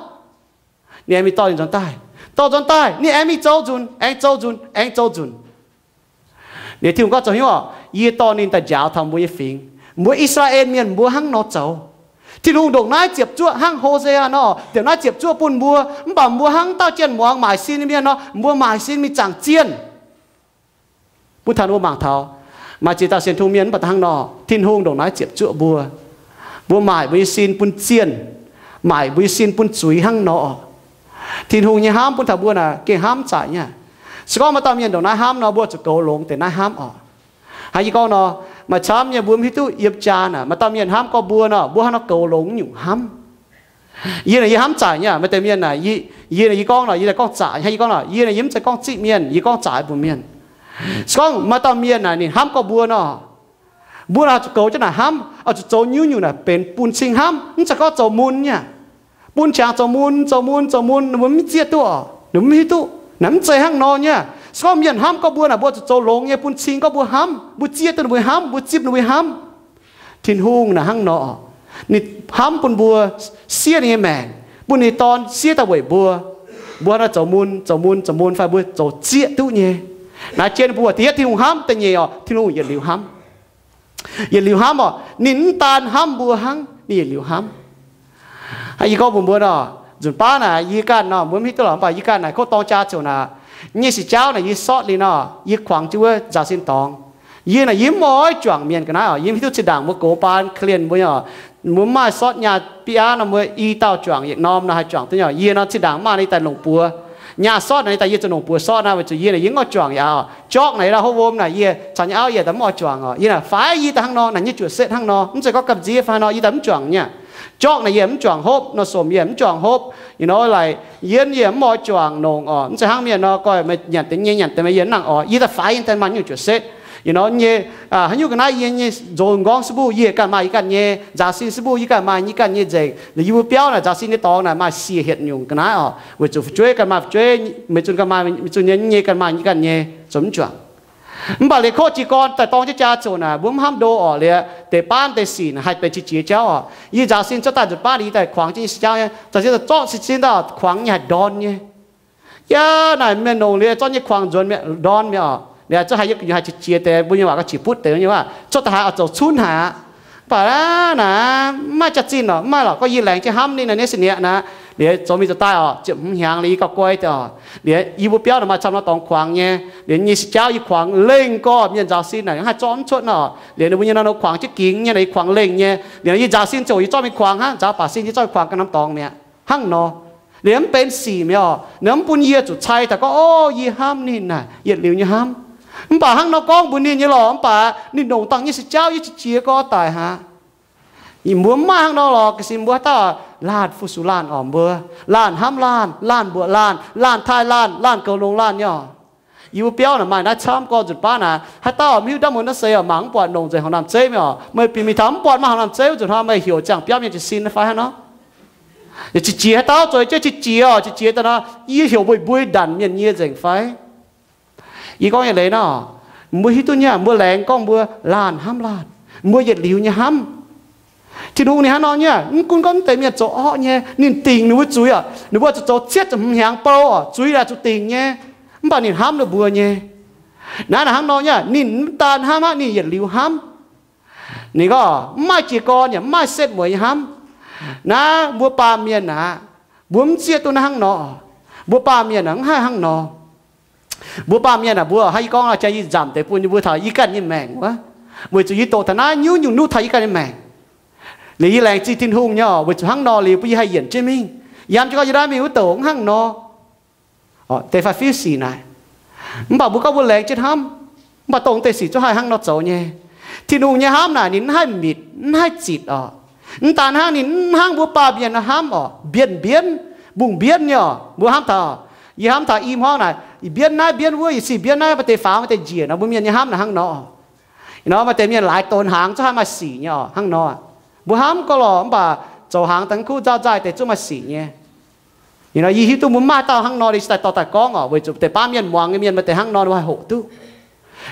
Ninh aengx mingh dorh ninh nzuonx daaih. Dorh nzuonx daaih, ninh aengx mingh zoux nzunc, aengx zoux nzunc, aengx zoux nzunc. Liuz Tin-Hungh gorngv zoux hnyouv oc, yie dorh ninh daaih njaaux taux mbuo nyei fingx. Mbuo I^saa^laa^en Mienh mbuo hnangv nor zoux. Tin-Hungh ndongc naaiv ziepc zuoqv hnangv Hosea nor, ziepc naaiv ziepc zuoqv bun mbuo, mv baac mbuo hnangv dauh jienv muangx maaic sin nyei mienh nor, mbuo maaic sin mingh zaangc zienh. Bun taux mbuo mangc taux, maaih ziex dauh sienx Tin-Hungh mienh mv baac hnangv nor, Tin-Hungh ndongc naaiv ziepc zuoqv mbuo. Mbuo maaic mbuo nyei sin bun zienh, maaic mbuo nyei sin bun zuiz hnangv nor oc. Tin-Hungh nyei hnamv bun taux mbuo naaic gengh hnamv zaic nyei. Se gorngv maaih dauh mienh ndongc naaiv hnamv nor, mbuo zuqc goux longx deix naaiv hnamv oc. Hnangv yie gorngv nor, maaih camv nyei mbuo mv hiuv duqv yiem jaa naaic maaih dauh mienh hnamv gorngv mbuo nor, mbuo hnangv nor goux longx nyungc hnamv. Yie naaic yie hnamv zaic nyei, maaih deix mienh naaic, yie, yie naaic yie gorngv nor, yie naaic gorngv zaqc hnangv yie gorngv nor, yie naaic yie mv zeiz gorngv zipv mienh, yie gorngv zaqc bun mienh. Se gorngv maaih dauh mienh naaic ninh hnamv gorngv mbuo nor, mbuo naaic zuqc goux jienv naaic hnamv, oix zuqc zoux nyungc-nyungc naaic benx bun cing hnamv, mv zeiz gorngv zoux mun nyei. Bun qangx zoux mun, zoux mun, zoux mun, ninh mbuo mv zieqv duqv oc, ninh mbuo mv hiuv duqv. Naaic mv zeiz hnangv nor nyei. Se gorngv mienh hnamv gorngv mbuo naaic, mbuo zuqc zoux longx nyei bun cing gorngv mbuo hnamv, mbuo zieqv duqv ninh mbuo hnamv, mbuo zipv ninh mbuo hnamv. Tin-Hungh naaic hnangv nor, ninh hnamv bun mbuo, siev ninh nyei maengc, bun ninh nyei Dorn siev daaih weic mbuo. Mbuo hnangv nor zoux mun, zoux mun, zoux mun fai mbuo zoux zieqv duqv nyei. Naaiv jienv mbuo da'yietv Tin-Hungh hnamv, da'nyeic oc, Tin-Hungh yietc liuz hnamv. Yietc liuz hnamv oc, ninh mv daan hnamv mbuo hnangv, ninh yietc liuz hnamv. Hnangv yie gorngv mbuox mbuo nor, nzunc baav naaic yie ganh nor, mbuo mv hiuv duqv lorqc, mv baac yie ganh naaic kov dorng jaa ziouc naaic, nyei sic jauv naaic yie sortv liuz nor, yie kuangx jienv wuov nzaaux sin dorngx. Yie naaic yie mv oix juangc mienh ga'naaiv oc. Yie mv hiuv duqv zinh ndaangc mbuo gox baan ka'lienh mbuo nyei oc, mbuo mv maaih sortv nyaah biaa nor, mbuo i dauh juangc yietc norm nor haih juangc duqv nyei oc. Yie nor zinh ndaangc maaih nor yie daaih longc buoz. Nyaah sortv naaic yie daaih yie zuqc longc buoz sortv naaiv, weic zuqc yie naaic yie mv oix juangc yaac oc. Jorqv naaic yie daaih hopv wuom naaic yie caux nyei auv yie daaih mv oix juangc oc. Yie naaic faix yie daaih hnangv nor naaic nyei juoqc setv hnangv nor, mv zeiz gorngv gamh nziex fai hnangv nor yie daaih mv juangc nyei. Jorqv naaic yie mv juangc hopv, nor somc yie mv juangc hopv, you know, like, yienv yie mv oix juangc longc oc. Mv zeiz hnangv mienh nor, gorx meih nyanc deix nyei, nyanc deix meih yie mv nangc oc. Yie daaih faix yie daaih maaih nyungc juoqc setv. You know, nyei, haaix nyungc ga'naaiv yie nyei nzox m'nqorngv se mbuo yie ganh maaih yie ganh nyei, nzaaux sin se mbuo yie ganh maaih yie ganh nyei nzengc. Yie mbuo biauv naaic nzaaux sin nyei dorngx naaic maaih siec hietc nyungc ga'naaiv oc. Weic zuqc fu'jueiv ganh maaih fu'jueiv, maiv zunh ganh maaih maiv zunh nyei, nyei ganh maaih nyei ganh nyei, zoux mv juangc. Mv baac liuz kov jiez gorn daaih dorng jienv jaa ziouc naaic, mbuo mv hnamv ndo oc. Liuz deix baav deix sic naaic haih benx qiex jiez jauv oc. Yie nzaaux sin cuotv daaih nzunc baav yie daaih kuangx jienv nyei sic jauv nyei, nzaaux sin zorqv sin sin daaih kuangx nyei haih ndorn nyei. Yaac naaic mienh longc liuz zorqv nyei kuangx nzuonx mi'aqv, ndorn mi'aqv oc. Liuz zuqc haih yie haih qiex jiez deix, mbuo nyei waac gorngv qiex butv deix nyei waac, cuotv daaih haaix oix zoux cunv haic aqv. Mv baac naaic mv maaih jaax-zinh oc, mv maaih lorqc, gorngv yie laengz jienv hnamv ninh naaic, ninh se niaqv naaic. Liuz zoux mingh zoux daaih oc, ziepc hmz hnyangx liuz yie gauh guai deix oc. Liuz yie mbuo biauv naaic maaih camv nor dorngx kuangx nyei. Liuz nyei sic jauv yie kuangx lengh gorx, mienh nzaaux sin naaic haih zorqv mv cuotv nor. Liuz ninh mbuo nyei nor kuangx jienv gingx nyei, yie kuangx lengh nyei. Liuz yie nzaaux sin ziouc yie zorqv mingh kuangx hnangv, nzaaux baac sin yie zorqv mingh kuangx ganh norm dorngx mi'aqv hnangv nor. Liuz mv benx sic mi'aqv oc. Ninh mv bun yie zuqc cai daaih gorngv, o, yie hnamv ninh naaic yietc liuz nyei hnamv. Mv baac hnangv nor gorngv mbuox ninh nyei lorqc, mv baac ninh longc dangh nyei sic jauv yie qiex jiez gorn daic haic. Mbuo mv maaih hnangv nor lorqc. Ga'sin mbuo haaix dauh laanh fu-sux laanh oc, mbuo laanh hnamv laanh, laanh mbuoqc laanh, laanh taaih laanh, laanh goux longx laanh nyei oc. Yie mbuo biauv naaic maaih naaiv camv gorx nzunc baav naaic, haaix dauh mv hiuv ndaamv muonz naaiv seix oc, mangc mv buatc longc nzengc horngh namh zeiv mi'aqv oc. Meih bieqc mingh taux mv buatc maaih horngh namh zeiv wuov nzunc hnoi, meih heuc ziangh biauv mienh jiez sin fai hnangv nor? Yaac qiex jiez haaix dauh zoux jienv qiex jiez oc, qiex jiez daaih nor, yie heuc mbuo mbui ndanc mienh nyie nzengc fai? Yie gorngv nyei leiz nor, Mbuo hiuv duqv nyei, mbuo laengz gorngv mbuo laanh hnamv laanh, mbuo yietc liuz nyei hnamv. Tin-Hungh ninh hnangv nor nyei, mv gunv gorngv mv deix mienh zoux orqv nyei, ninh dingc ninh mbuo zuiz oc, ninh mbuo zuqc zoux cietv ziepc hmz hnyangx bou oc, zuiz yaac zuqc dingc nyei, mv baac ninh hnamv ninh mbuo nyei. Naaiv naaic hnangv nor nyei, ninh mv daan hnamv hnangv, ninh yietc liuz hnamv. Ninh gorngv mv maaih jiez gorn yaac mv maaih setv mueiz nyei hnamv. Naaiv mbuo baamh mienh aqv, mbuo mv zieqv duqv naaiv hnangv nor. Mbuo baamh mienh aqv, mv haih hnangv nor. Mbuo baamh mienh aac, mbuo haiz yie gorngv jaa yie nzamc deix bun yie mbuo taux yie ganh nyei maengc wuov, weic zuqc yie doqc taux naaiv nyungc-nyungc nuqv taux yie ganh nyei maengc. Liuz yie laengz zingh Tin-Hungh nyei oc, weic zuqc hnangv nor liuz bun yie haih yienc jienv mingh. Yie hnamv jienv gorngv yie naaiv mingh wuov douc mv hnangv nor. Deix fai fiuv sic naaic. Mv baac mbuo gorngv mbuo laengz jienv hnamv, mv baac dongh deix sic zungv haih hnangv nor zoux nyei. Tin-Hungh nyei hnamv naaic ninh mv haih mitc, mv haih zitc oc. Mv daan hnangv ninh mv hnangv mbuo baamh mienh hnamv oc, mbienv mbienv, mbungh mbienv nyei oc. Mbuo hnamv taux, yie hnamv taux i hmuangv naaic, mbienv naaiv mbienv wuov, yietc cin mbienv naaiv, maaih deix faaux, maaih deix njiec nor, mbuo mienh nyei hnamv naaic hnangv nor. Nor maaih deix mienh laaix donx hnaangx zungv haih maaih sic nyei oc, hnangv nor. Mbuo hnamv gorngv lorqc, mv baac zoux hnaangx daaih kuv nzauh nzaaih deix zungv maaih sic nyei. Yie hiuv duqv mbuo maaih dauh hnangv nor, yie cingx daaih dorh daaih gorngv oc, weic zuqc deix baav mienh muangx nyei mienh maaih deix hnangv nor, mbuo haih hoqc duqv.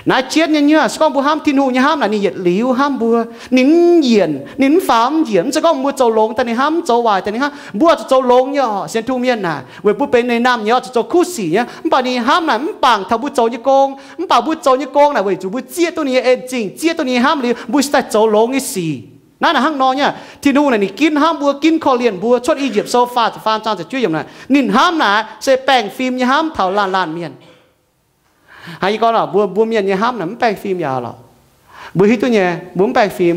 Naaiv jienv nyei nyuoz se gorngv mbuo hnamv Tin-Hungh nyei hnamv naaic, ninh yietc liuz hnamv mbuo. Ninh mv yienc, ninh mv faaux mv njiec. Mv zeiz gorngv mbuo zoux longx daaih ninh hnamv, mv zoux waaic daaih ninh hnamv. Mbuo zuqc zoux longx nyei oc, sienx Tin-Hungh mienh naaic, weic bun benx ninh naamh nyouz zuqc zoux kuv sic nyei. Mv baac ninh hnamv naaic mv bangc taux mbuo zoux nyei gong. Mv baac mbuo zoux nyei gong naaic weic zuqc mbuo zieqv duqv ninh nyei en-zingh, zieqv duqv ninh nyei hnamv liuz, mbuo cingx daaih zoux longx nyei sic. Naaiv naaic hnangv nor nyei, Tin-Hungh naaic ninh ginv hnamv mbuo, ginv korv-lienh mbuo. Cuotv I^yipv Sou faah ziepc faam zaang ziepc juov yiemc naaic, ninh hnamv naaic se baengh fim nyei hnamv taux laanh laanh mienh. Hnangv yie gorngv oc, mbuo, mbuo mienh nyei hnamv naaic mv baengh fim yaac lorqc. Mbuo hiuv duqv nyei, mbuo mv baengh fim.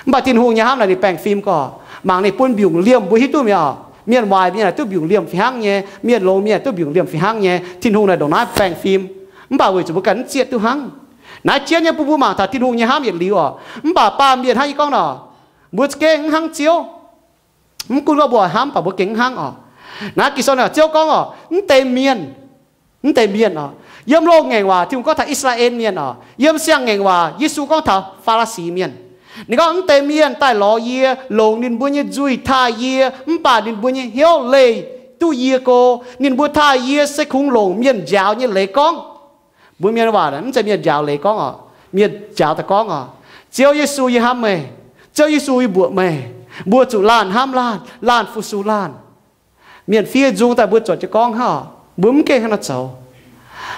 Mv baac Tin-Hungh nyei hnamv naaic ninh baengh fim gorqv. Mangc ninh bun mbiungc liemh, mbuo hiuv duqv mi'aqv. Mienh waaic mienh duqv mbiungc liemh fih hnangv nyei, mienh longx mienh duqv mbiungc liemh fih hnangv nyei. Tin-Hungh naaic ndongc naaiv baengh fim. Mv baac weic zuqc mbuo ganh mv zieqv duqv hnangv. Naaiv jienv nyei bun mbuo mangc taux Tin-Hungh nyei hnamv yietc liuz oc. Mv baac baamh mienh hnangv yie gorngv nor, mbuo za'gengh mv hnangv Ziouv. Mv gunv gorngv mbuo oix hnamv, mv baac mbuo gengh mv hnangv oc. Naaiv Ging-Sou naaic Ziouv gorngv oc, mv deix mienh, mv deix mienh oc, yiem loz-ngaengc waac Tin-Hungh gorngv taux I^saa^laa^en Mienh oc, yiem siang-ngaengc waac Yesu gorngv taux Faa^li^si Mienh. Ninh gorngv, mv deix mienh daaih lorz yie, longc ninh mbuo nyei nzuih taaih yie, mv baac ninh mbuo nyei hnyouv leih duqv yie go. Ninh mbuo taaih yie se kungx longc mienh njaaux nyei leiz gorngv. Mbuo mienh waac mv zeiz mienh njaaux leiz gorngv oc, mienh njaaux daaih gorngv oc, Ziouv Yesu, yie hnamv meih. Ziouv Yesu, yie mbuoqc meih. Mbuo zuqc laanh hnamv laanh, laanh fu-sux laanh. Mienh fiev nzung daaih mbuo zuotc jienv gorngv hnangv oc. Mbuo mv gengh hnangv nor zoux.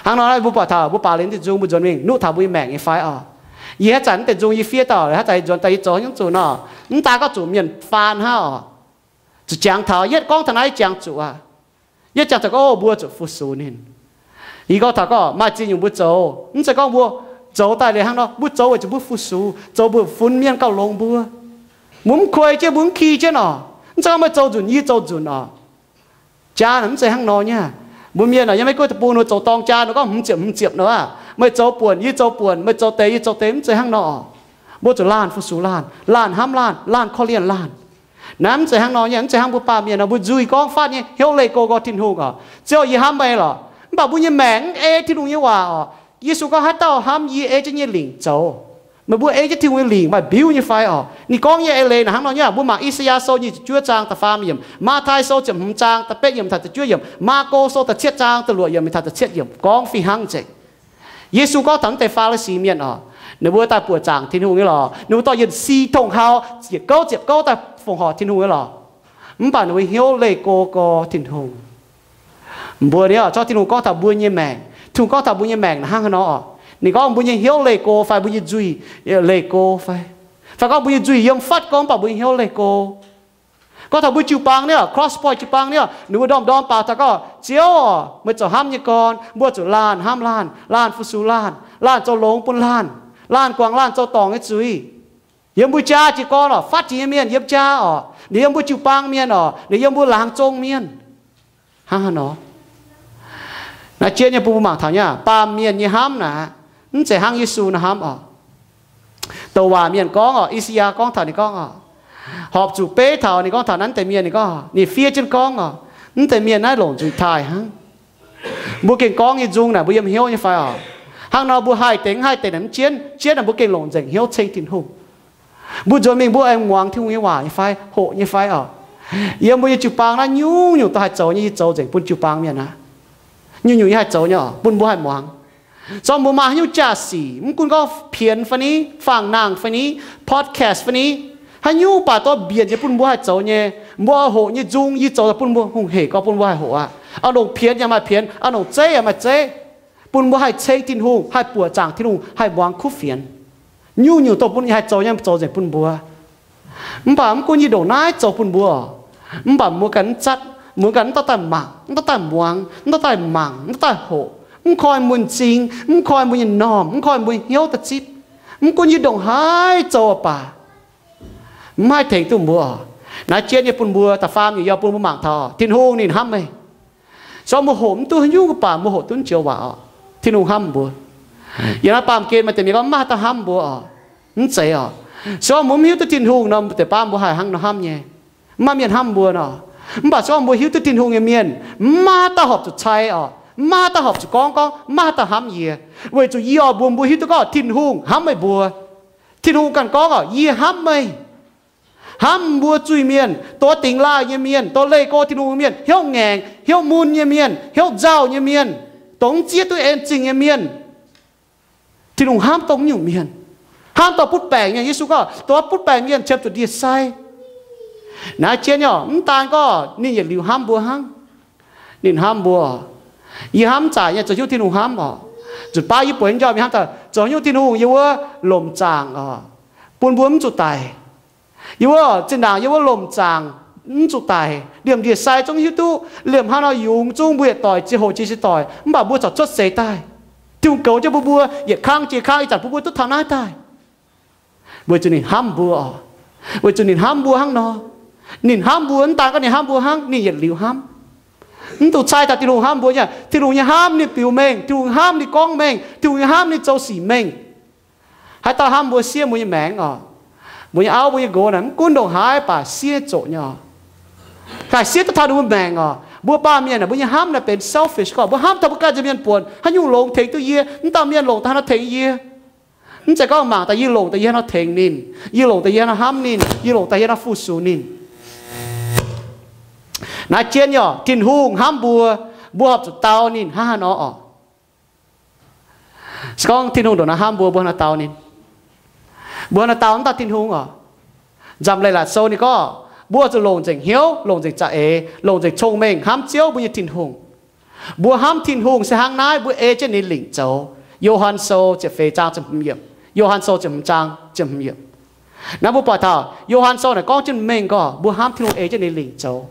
Hnangv nor mbuo buatc taux mbuo baac liuz deix nzung mbuo nzuonx mingh nuqv taux mbuo nyei maengc nyei fai oc. Yie haaix zanc mv deix nzung yie fiev dauh, haaix zanc yie nzuonx daaih yie zoux nyungc zuqc nor, mv daaih gorngv zuqc mienh faan hnangv oc. Zuqc jangx taux, yietv gorngv taux naaiv yie jangx zuqc aqv. Yietv jangx taux gorngv mbuo zuqc fu-sux ninh. Yie gorngv taux gorngv maaih ziex nyungc mbuo zoux, mv zeiz gorngv mbuo zoux daaih liuz hnangv nor, mbuo zoux weic zuqc mbuo fu-sux, zoux mbuo funx mienh gauh longx mbuo. Mbuo mv kuei jienv, mbuo mv ki jienv oc. Mv zeiz gorngv meih zoux nzunc yie zoux nzunc oc. Jaa naaic mv zeiz hnangv nor nyei. Mbuo mienh naaic yiem Meiv Guoqv deic-bung ninh mbuo zoux dorng jaa ninh gorngv hmz ziepc hmz ziepc nor aqv. Meih zoux buonc, yie zoux buonc, meih zoux deix, yie zoux deix, mv zeiz hnangv nor oc. Mbuo zuqc laanh fu-sux laanh, laanh hnamv laanh, laanh korv-lienh laanh. Naaiv mv zeiz hnangv nor nyei, mv zeiz hnangv mbuo baamh mienh nor, mbuo nzuih gorngv fatv nyei hnyouv leih go gorngv Tin-Hungh oc, Ziouv, yie hnamv meih lorqc. Mv baac mbuo nyei maengc mv ei Tin-Hungh nyei waac oc. Yesu gorngv, haaix dauh hnamv yie ei jienv nyei lingc zoux. Meih mbuo ei jienv Tin-Hungh nyei lingc maaih mbiuv nyei fai oc? Ninh gorngv nyei eix leiz naaic hnangv nor nyei. Mbuo mangc I^saa^yaa Sou nyic ziepc juov zaang da'faam yiemc, Matv^tai Sou ziepc hmz zaang da'betv yiemc taux ziepc juov yiemc, Maako Sou da'cietv zaang da'luoqc yiemc mingh taux da'cietv yiemc gorngv fih hnangv nzengc. Yesu gorngv taux mv deix Faa^li^si Mienh oc, ninh mbuo daaih buoqc zaangc Tin-Hungh nyei lorqc. Ninh mbuo dorh yienh si tongh hau, ziepc gouv ziepc gouv daaih fongc horc Tin-Hungh nyei lorqc. Mv baac ninh mbuo hnyouv leih go gorx Tin-Hungh. Mbuo nyei oc, zorqv Tin-Hungh gorngv taux mbuo nyei maengc, Tin-Hungh gorngv taux mbuo nyei maengc naaic hnangv haaix nor oc? Ninh gorngv mbuo nyei hnyouv leih go fai mbuo nyei nzuih leih go fai, fai gorngv mbuo nyei nzuih yiem fatv gorngv mv baac mbuo nyei hnyouv leih go. Gorngv taux mbuo jiu-baang nyei oc, Cross Point jiu-baang nyei oc, ninh mbuo ndorm-ndorm baac taux gorngv, Ziouv oc, meih zoux hnamv nyei gorn, mbuo zuqc laanh hnamv laanh, laanh fu-sux laanh, laanh zoux longx bun laanh, laanh guangc laanh zoux dorngc nyei zuiz. Yiem mbuo jaa jiez gorn oc, fatv jiex nyei mienh yiem jaa oc, ninh yiem mbuo jiu-baang mienh oc, ninh yiem mbuo laangz zong mienh. Hnangv haaix nor? Naaiv jiex nyei bun mbuo mangc taux nyei, baamh mienh nyei hnamv naaic, mv zeiz hnangv Yesu naaiv hnamv oc. Douc waac mienh gorngv oc, I^saa^yaa gorngv taux ninh gorngv oc, horpc zuqc beiv taux ninh gorngv taux naaiv deix mienh, ninh gorngv, ninh fiev jienv gorngv oc, mv deix mienh naaiv longc nzuih taaih hnangv. Mbuo gengh gorngv nyei nzung naaic mbuo yiem hnyouv nyei fai oc? Hnangv nor mbuo haih deix mv haih deix naaic mv jienv, jienv naaic mbuo gengh longc nzengc hnyouv ceng Tin-Hungh. Mbuo nzuonx mingh mbuo aengx muangx Tin-Hungh nyei waac nyei fai, hoqc nyei fai oc? Yiem mbuo nyei jiu-baang naaiv nyungc-nyungc dorh haih zoux nyei, yie zoux nzengc bun jiu-baang mienh aqv. Nyungc-nyungc yie haih zoux nyei oc, bun mbuo haih muangx. Zorqv mbuo maaih haaix nyungc jaa-sic, mv gunv gorngv pienx fai ni, faang-nangh fai ni, podcast fai ni, haaix nyungc baac dorh mbienc nyei bun mbuo haih zoux nyei, mbuo hoqc nyei nzung yie zoux daaih bun mbuo hungh hec gorx bun mbuo haih hoqc aqv. A'nongc pienx yaac maaih pienx, a'nongc zeiv yaac maaih zeiv, bun mbuo haih ceng Tin-Hungh, haih buoqc zaangc Tin-Hungh, haih muangx kuv fienx. Nyungc-nyungc dongh bun haih zoux nyei zoux nzengc bun mbuo. Mv baac mv gunv yie ndongc naaiv zoux bun mbuo, mv baac mbuo ganh mv zatv, mbuo ganh mv dauh daaih mangc, mv dauh daaih muangx, mv dauh daaih mangc, mv dauh daaih hoqc, mv koi mbuo m'zing, mv koi mbuo nyei m'normh, mv koi mbuo hnyouv da'zipv. Mv gunv yie ndongc haaix zoux baac mv haih tengx duqv mbuo. Naaiv jienv nyei bun mbuo da'faam nyungc yie bun mbuo mangc taux Tin-Hungh ninh hnamv meih. Se gorngv mbuo hoqc mv duqv haaix nyungc baac mbuo hoqc duqv joux waac oc, Tin-Hungh hnamv mbuo. Yiem naaiv baamh gen maaih deix mienh gorngv mv maaih haaix dauh hnamv mbuo oc. Mv zeiz oc. Se gorngv mbuo mv hiuv duqv Tin-Hungh nor, mbuo deix baav mbuo haih hnangv nor hnamv nyei. Mv maaih mienh hnamv mbuo nor. Mv baac se gorngv mbuo hiuv duqv Tin-Hungh nyei mienh, mv maaih haaix dauh horpc zuqc cai oc, mv maaih haaix dauh horpc zuqc gorngv gorngv, mv maaih haaix dauh hnamv yie. Weic zuqc yie oix mbuox mbuo hiuv duqv gorngv Tin-Hungh hnamv meih mbuo. Tin-Hungh ganh gorngv oc, yie hnamv meih. Hnamv mbuo zuiz-mienh, dongh dingx laaih nyei mienh, dongh leih go Tin-Hungh nyei mienh, hnyouv ngaengc, hnyouv mun nyei mienh, hnyouv nzauh nyei mienh, dongh mv zieqv duqv en zingh nyei mienh. Tin-Hungh hnamv dongh nyungc mienh. Hnamv dorh butv baengc mienh. Yesu gorngv, dongh butv baengc mienh qiemx zuqc ndie-sai. Naaiv jienv nyei oc, mv daan gorngv ninh yietc liuz hnamv mbuo hnangv. Ninh hnamv mbuo. Yie hnamv mv zaqc nyei zoux hnyouv Tin-Hungh hnamv oc. Nzunc baav yie buatc nyei njormh yie hnamv daaih zoux hnyouv Tin-Hungh yie wuov lomc zaangc oc, bun mbuo mv zuqc daic. Yie wuov zinh ndaangc yie wuov lomc zaangc mv zuqc daic, liemh ndie-sai zungv hiuv duqv, liemh haaix nor yungz zungv mbuo yietc doic jiex hoc jiex jiex doic, mv baac mbuo corc cuotv seix daaih. Tin-Hungh goux jienv mbuo, mbuo yietc kangv jiex kangv ih zanc bun mbuo duqv taux naaiv daaih. Weic zuqc ninh hnamv mbuo oc. Weic zuqc ninh hnamv mbuo hnangv nor. Ninh hnamv mbuo, mv daan gorngv ninh hnamv mbuo hnangv, ninh yietc liuz hnamv. Mv dungx cai taux Tin-Hungh hnamv mbuo nyei. Tin-Hungh nyei hnamv ninh biux mengh, Tin-Hungh hnamv ninh gorngv mengh, Tin-Hungh nyei hnamv ninh zoux sic mengh. Haaix dauh hnamv mbuo siev mbuo nyei maengc oc. Mbuo nyei auv mbuo nyei nqox naaic mv gunv ndongc haaix baac siev zoqc nyei oc. Haih siev duqv taux ninh mbuo maengc oc. Mbuo baamh mienh naaic mbuo nyei hnamv naaic benx selfish gorngv mbuo hnamv taux mbuo ganh nziex mienh buonc, haaix nyungc longx tengx duqv yie, mv dauh mienh longc daaih haaix nor tengx yie. Mv zeiz gorngv mangc daaih yie longc daaih yie haaix nor tengx ninh, yie longc daaih yie haaix nor hnamv ninh, yie longc daaih yie haaix nor fu-sux ninh. Naaiv jienv nyei oc, Tin-Hungh hnamv mbuo, mbuo horpc zuqc dau ninh hnangv haaix nor oc. Se gorngv Tin-Hungh ndongc naaiv hnamv mbuo, mbuo haaix nor dau ninh? Mbuo haaix nor dau mv dauh Tin-Hungh oc? Nzamc Leiz-Latc Sou ninh gorngv, mbuo zuqc longc nzengc hnyouv, longc nzengc za'eix, longc nzengc cong-mengh hnamv Ziouv mbuo nyei Tin-Hungh. Mbuo hnamv Tin-Hungh se hnangv naaiv, mbuo ei jienv ninh lingc zoux. Yo^han Sou ziepc feix zaang ziepc hmz yiemc. Yo^han Sou ziepc hmz zaang ziepc hmz yiemc. Naaiv mbuo buatc taux Yo^han Sou naaic gorngv jienv mengh gorngv mbuo hnamv Tin-Hungh ei jienv ninh lingc zoux.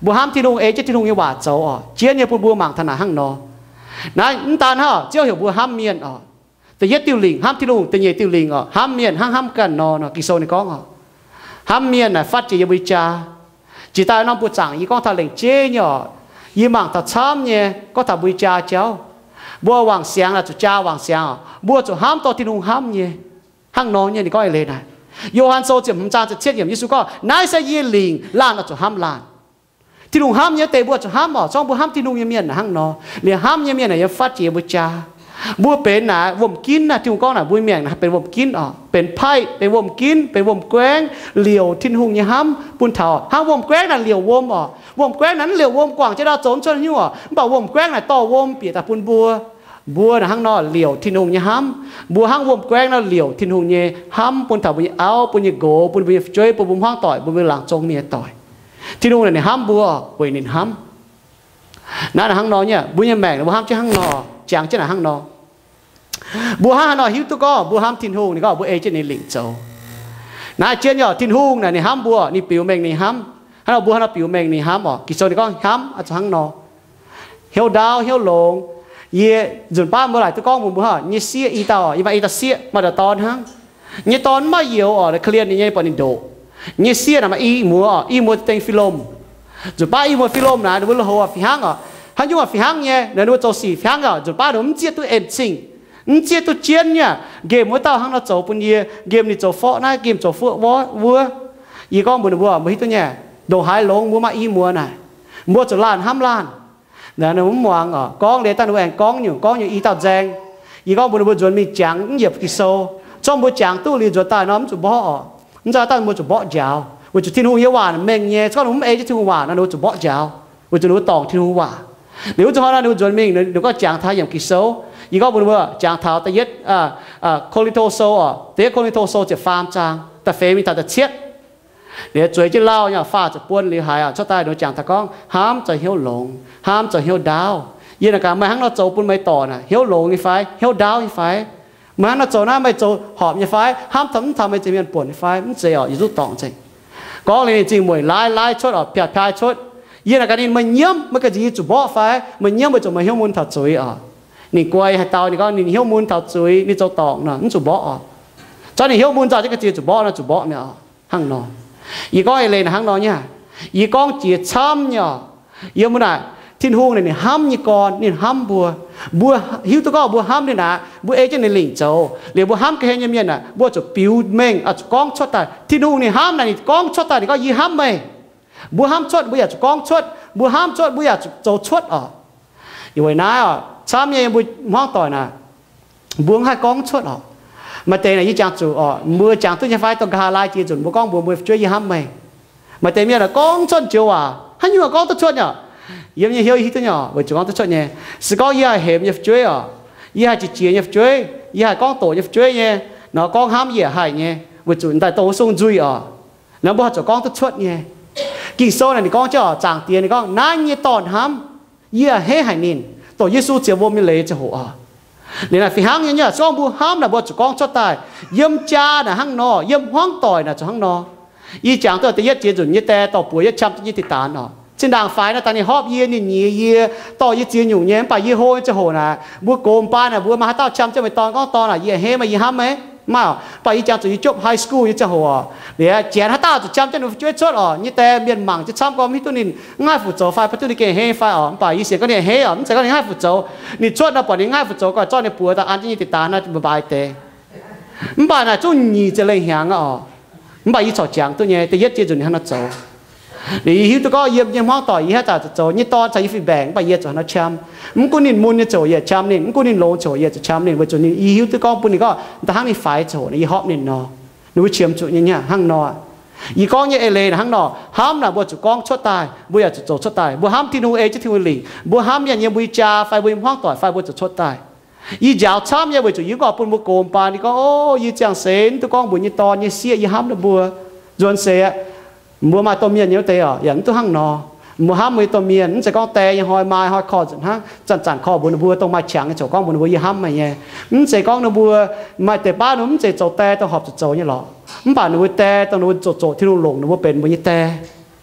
Mbuo hnamv Tin-Hungh ei jienv Tin-Hungh nyei waac zoux oc. Jienv nyei bun mbuo mangc taux naaic hnangv nor. Naaiv mv daan hnangv, Ziouv heuc mbuo hnamv mienh oc. Da'yietv diuh lingc hnamv Tin-Hungh, da'nyeic diuh lingc oc, hnamv mienh hnangv hnamv ganh nor. Nor Ging-Sou ninh gorngv oc, hnamv mienh naaic fatv jiex yie mbuo nyei jaa. Jiex daaih norm buoz zaangc yie gorngv taux lengc jeiv nyei oc. Yie mangc taux camv nyei gorngv taux mbuo nyei jaa jauv. Mbuo wangc siangx naaic zuqc jaa wangc siangx oc, mbuo zuqc hnamv dorh Tin-Hungh hnamv nyei. Hnangv nor nyei ninh gorngv eix leiz naaic. Yo^han Sou ziepc hmz zaang ziepc cietv yiemc, Yesu gorngv, naaiv se yie lingc, laanh oix zuqc hnamv laanh. Tin-Hungh hnamv nyei deix mbuo zuqc hnamv oc. Zorngv mbuo hnamv Tin-Hungh nyei mienh naaic hnangv nor, liemh hnamv nyei mienh naaic yiem fatv jiex mbuo jaa. Mbuo benx naaic wuom-ginv naaic, Tin-Hungh gorngv naaic mbuo maengc naaic benx wuom-ginv oc, benx paaiv, benx wuom-ginv, benx wuom-guaengv, liouc Tin-Hungh nyei hnamv bun taux hnangv wuom-guaengv naaic liouc wuom oc. Wuom-guaengv naaic mv liouc wuom guangc jienv ndau zoux mv cuotv haaix nyungc oc, mv baac wuom-guaengv naaic dorh wuom bieqc daaih bun mbuo. Mbuo naaic hnangv nor liouc Tin-Hungh nyei hnamv. Mbuo hnangv wuom-guaengv nor liouc Tin-Hungh nyei hnamv bun taux mbuo nyei auv, bun nyei nqox, bun mbuo nyei fu'jueiv, bun mbuo hmuangv doic, bun mbuo laangz zong mienh doic. Tin-Hungh naaic ninh hnamv mbuo weic ninh hnamv. Naaiv naaic hnangv nor nyei, mbuo nyei maengc mbuo hnamv jienv hnangv nor, jangx jienv naaic hnangv nor. Mbuo hnangv haaix nor hiuv duqv gorngv mbuo hnamv Tin-Hungh? Ninh gorngv mbuo ei jienv ninh lingc zoux. Naaiv jienv nyei oc, Tin-Hungh naaic ninh hnamv mbuo, ninh biux mengh ninh hnamv. Hnangv nor mbuo hnangv nor biux mengh ninh hnamv oc. Ging-Sou ninh gorngv hnamv oix zuqc hnangv nor, hnyouv ndaauv hnyouv longx. Yie nzunc baav mbuo laaic duqv gorngv mbuox mbuo, nyei sieqv i dauh, yie maaih i dauh sieqv, maaih dauh dorn hnangv. Nyei dorn mv maaih youz oc, korv-lienh ninh nyei, buatc ninh ndoqc. Nyei sieqv naaic maaih i muoz oc, i muoz deng Fi^lomh. Nzunc baav i muoz Fi^lomh naaic ninh mbuo lui-houx fih hnangv oc, haaix nyungc fih hnangv nyei, ninh mbuo zoux sic fih hnangv oc. Nzunc baav ninh mv zieqv duqv en-zingh, mv zieqv duqv jienv nyei. Nqemh wuov dauh hnangv nor zoux bun yie, nqemh ninh zoux forqv naaiv, nqemh zoux forqv wuov. Yie gorngv mbuox ninh mbuo, mbuo hiuv duqv nyei, ndongc haaix longx mbuo maaih i muoz naaic, mbuo zuqc laanh hnamv laanh. Ninh mv muangx oc, gorngv liuz daaih ninh mbuo aengx gorngv nyungc gorngv nyungc i dauh nzaeng. Yie gorngv mbuox ninh mbuo nzuonx mingh jangx mv yiepc Ging-Sou. Zorngv mbuo jangx duqv liuz nzuonx daaih nor mv zuqc mborqv oc. Mv zeiz daaih mbuo zuqc mborqv njaaux, weic zuqc Tin-Hungh nyei waac mengh nyei. Zorngv ninh mv ei jienv Tin-Hungh waac nor ninh mbuo zuqc mborqv njaaux, weic zuqc ninh mbuo dorngc Tin-Hungh waac. Liuz wuov zanc hnoi nor ninh mbuo nzuonx mingh, ninh gorngv jangx taux yiemc Ging-Sou. Yie gorngv mbuox mbuo jangx taux da'yietv Ko^lin^to Sou oc, da'yietv Ko^lin^to Sou ziepc faam zaang da'feix mingh taux da'cietv. Liuz zueiz jienv lauh nyei, faah ziepc buon liuz haiz oc, cuotv daaih nor jangx taux gorngv hnamv zoux hnyouv longx, hnamv zoux hnyouv ndaauv. Yie naaic gaax, meih hnangv nor zoux bun meih dorc naaic hnyouv longx nyei fai, hnyouv ndaauv nyei fai? Meih hnangv nor zoux naaiv, meih zoux horpc nyei fai? Hnamv taux mv taux meih ziex mienh buonc nyei fai? Mv zeiz oc, yie zuqv dorngc nzengc. Gorngv liuz ninh zingh mueic laaiv laaiv cuotv oc, piaav piaav cuotv. Yie naaic gaax ninh, meih nyiemv, meih ganh nziex yie zuqc mborqv fai? Meih nyiemv weic zuqc meih hnyouv mun taux zuiz oc. Ninh guai haaix dauh, ninh gorngv ninh hnyouv mun taux zuiz, ninh zoux dorngc nor mv zuqc mborqv oc. Zorqv ninh hnyouv mun nzauh jienv ga'ziex zuqc mborqv nor zuqc mborqv mi'aqv oc. Hnangv nor, yie gorngv eix leiz naaic hnangv nor nyei. Yie gorngv jiex camv nyei oc. Yiem mbuo naaic, Tin-Hungh naaic ninh hnamv nyei gorn, ninh hnamv mbuo. Mbuo hiuv duqv gorngv mbuo hnamv ninh aqv, mbuo ei jienv ninh lingc zoux. Liuz mbuo hnamv ga'hlen nyei mienh aeqv, mbuo zuqc biux mengh, zuqc gorngv cuotv daaih. Tin-Hungh ninh hnamv naaic ninh gorngv cuotv daaih, ninh gorngv, yie hnamv meih. Mbuo hnamv cuotv mbuo yaac zuqc gorngv cuotv, mbuo hnamv cuotv mbuo yaac zuqc zoux cuotv oc. Yie weic naaiv oc, camv nyei mbuo hmuangv doic naaic, mbuo mv haih gorngv cuotv oc. Maaih deix naaic yie jangx zuqc oc, mbuo jangx duqv nyei fai, dongh nqa'haav laai jiex nzunc mbuo gorngv mbuox mbuo fu'jueiv yie hnamv meih. Maaih deix mienh gorngv cuotv joux waac, haaix nyungc gorngv duqv cuotv nyei oc. Yiem nyei hnyouv hiuv duqv nyei oc, weic zuqc gorngv duqv cuotv nyei. Se gorngv yie haih hemx nyei fu'jueiv oc, yie haih jiex jiez nyei fu'jueiv, yie haih gorngv doqc nyei fu'jueiv nyei nor, gorngv hnamv yie haih nyei, weic zuqc daaih dongh wuov sung nzuih oc. Naaiv mbuo haih zuqc gorngv duqv cuotv nyei. Ging-Sou naaic ninh gorngv jienv oc, Zaangc Diex ninh gorngv, naaiv nyei dorn hnamv, yie a'hneiv haic ninh, dongh Yesu ziouc wuom nyei leiz ziangh hoc oc. Liuz naaic fih hnangv nyei, se gorngv mbuo hnamv naaic mbuo zuqc gorngv cuotv daaih. Yiem jaa naaic hnangv nor, yiem hmuangv doic naaic zuqc hnangv nor. Yie jangx duqv da'yietv jiex nzunc nyei die dorh buoz yietv qam jienv nyei diqc daanx oc. Zinh ndaangc faix naaic daaih ninh hopv yie, ninh nyiex yie, dorh yie ziex nyungc nyei, mv baac yie hlo nyei ziangh hoc naaic, mbuo gox mv baac naaic mbuo maaih haaix dauh qam jienv meih dorn gorngv, dorn aac, yie a'hneiv meih, yie hnamv meih. Mv maaih oc, mv baac yie jangx zuqc yie jopv high school nyei ziangh hoc oc, liuz janx haaix dauh zuqc qam jienv ninh fu'jueiv cuotv oc, nyei die mienh mangc jienv camv gorngv mv hiuv duqv ninh mv haih fu-zoux fai, mv baac duqv ninh gengh a'hneiv fai oc. Mv baac yie sienx gorngv ninh a'hneiv oc, mv zeiz gorngv ninh mv haih fu-zoux. Ninh cuotv nor buatc ninh mv haih fu-zoux, gorx zorqv ninh buoz daaih an jienv nyei diqc daanx naaic, mbuo mbaix deix. Mv baac naaic zungv nyic ziepc lengh hnyangx aqv oc. Mv baac yie corc jangx duqv nyei, da'yietv jiex nzunc ninh hnangv nor zoux. Liuz yie hiuv duqv gorngv yiem nyei hmuangv doic yie haaix zanc zuqc zoux nyei dorn caux yie fih mbaengc, mv baac yie zuqc hnangv nor qam. Mv gunv ninh mun nyei ziangh hoc yie qam ninh, mv gunv ninh longx ziangh hoc yie zuqc qam ninh, weic zuqc ninh, yie hiuv duqv gorngv bun ninh gorngv da'hnangv ninh faix ziangh hoc naaic yie hopv ninh nor, ninh mbuo qiemx zuqc nyei hnangv nor. Yie gorngv nyei eix leiz naaic hnangv nor, hnamv naaic mbuo zuqc gorngv cuotv daaih, mbuo yaac zuqc zoux cuotv daaih. Mbuo hnamv Tin-Hungh, ei jienv Tin-Hungh lingc, mbuo hnamv mienh yiem mbuo nyei jaa fai mbuo nyei hmuangv doic fai mbuo zuqc cuotv daaih. Yie njaaux camv nyei weic zuqc yie mv oix bun mbuo gox baan. Yie gorngv, o, yie ziangh seix mv duqv gorngv mbuox nyei dorn nyei sieqv yie hnamv ninh mbuo. Nzuonx seix aqv, mbuo maaih domh mienh nyei wuov deix oc, yaac mv duqv hnangv nor. Mbuo hnamv mbuo nyei domh mienh, mv zeiz gorngv die nyei hnoi maa hnoi korv nzunc hnangv, zanc-zanc korv mbuox ninh mbuo dongh maaih qangx nyei ziouc gorngv mbuox ninh mbuo yie hnamv meih nyei. Mv zeiz gorngv ninh mbuo maaih deix baav ninh mv zeiz zoux die dongh horpc zuqc zoux nyei lorqc. Mv baac ninh mbuo die dongh ninh mbuo zoqc zoqc Tin-Hungh longc ninh mbuo benx mbuo nyei die.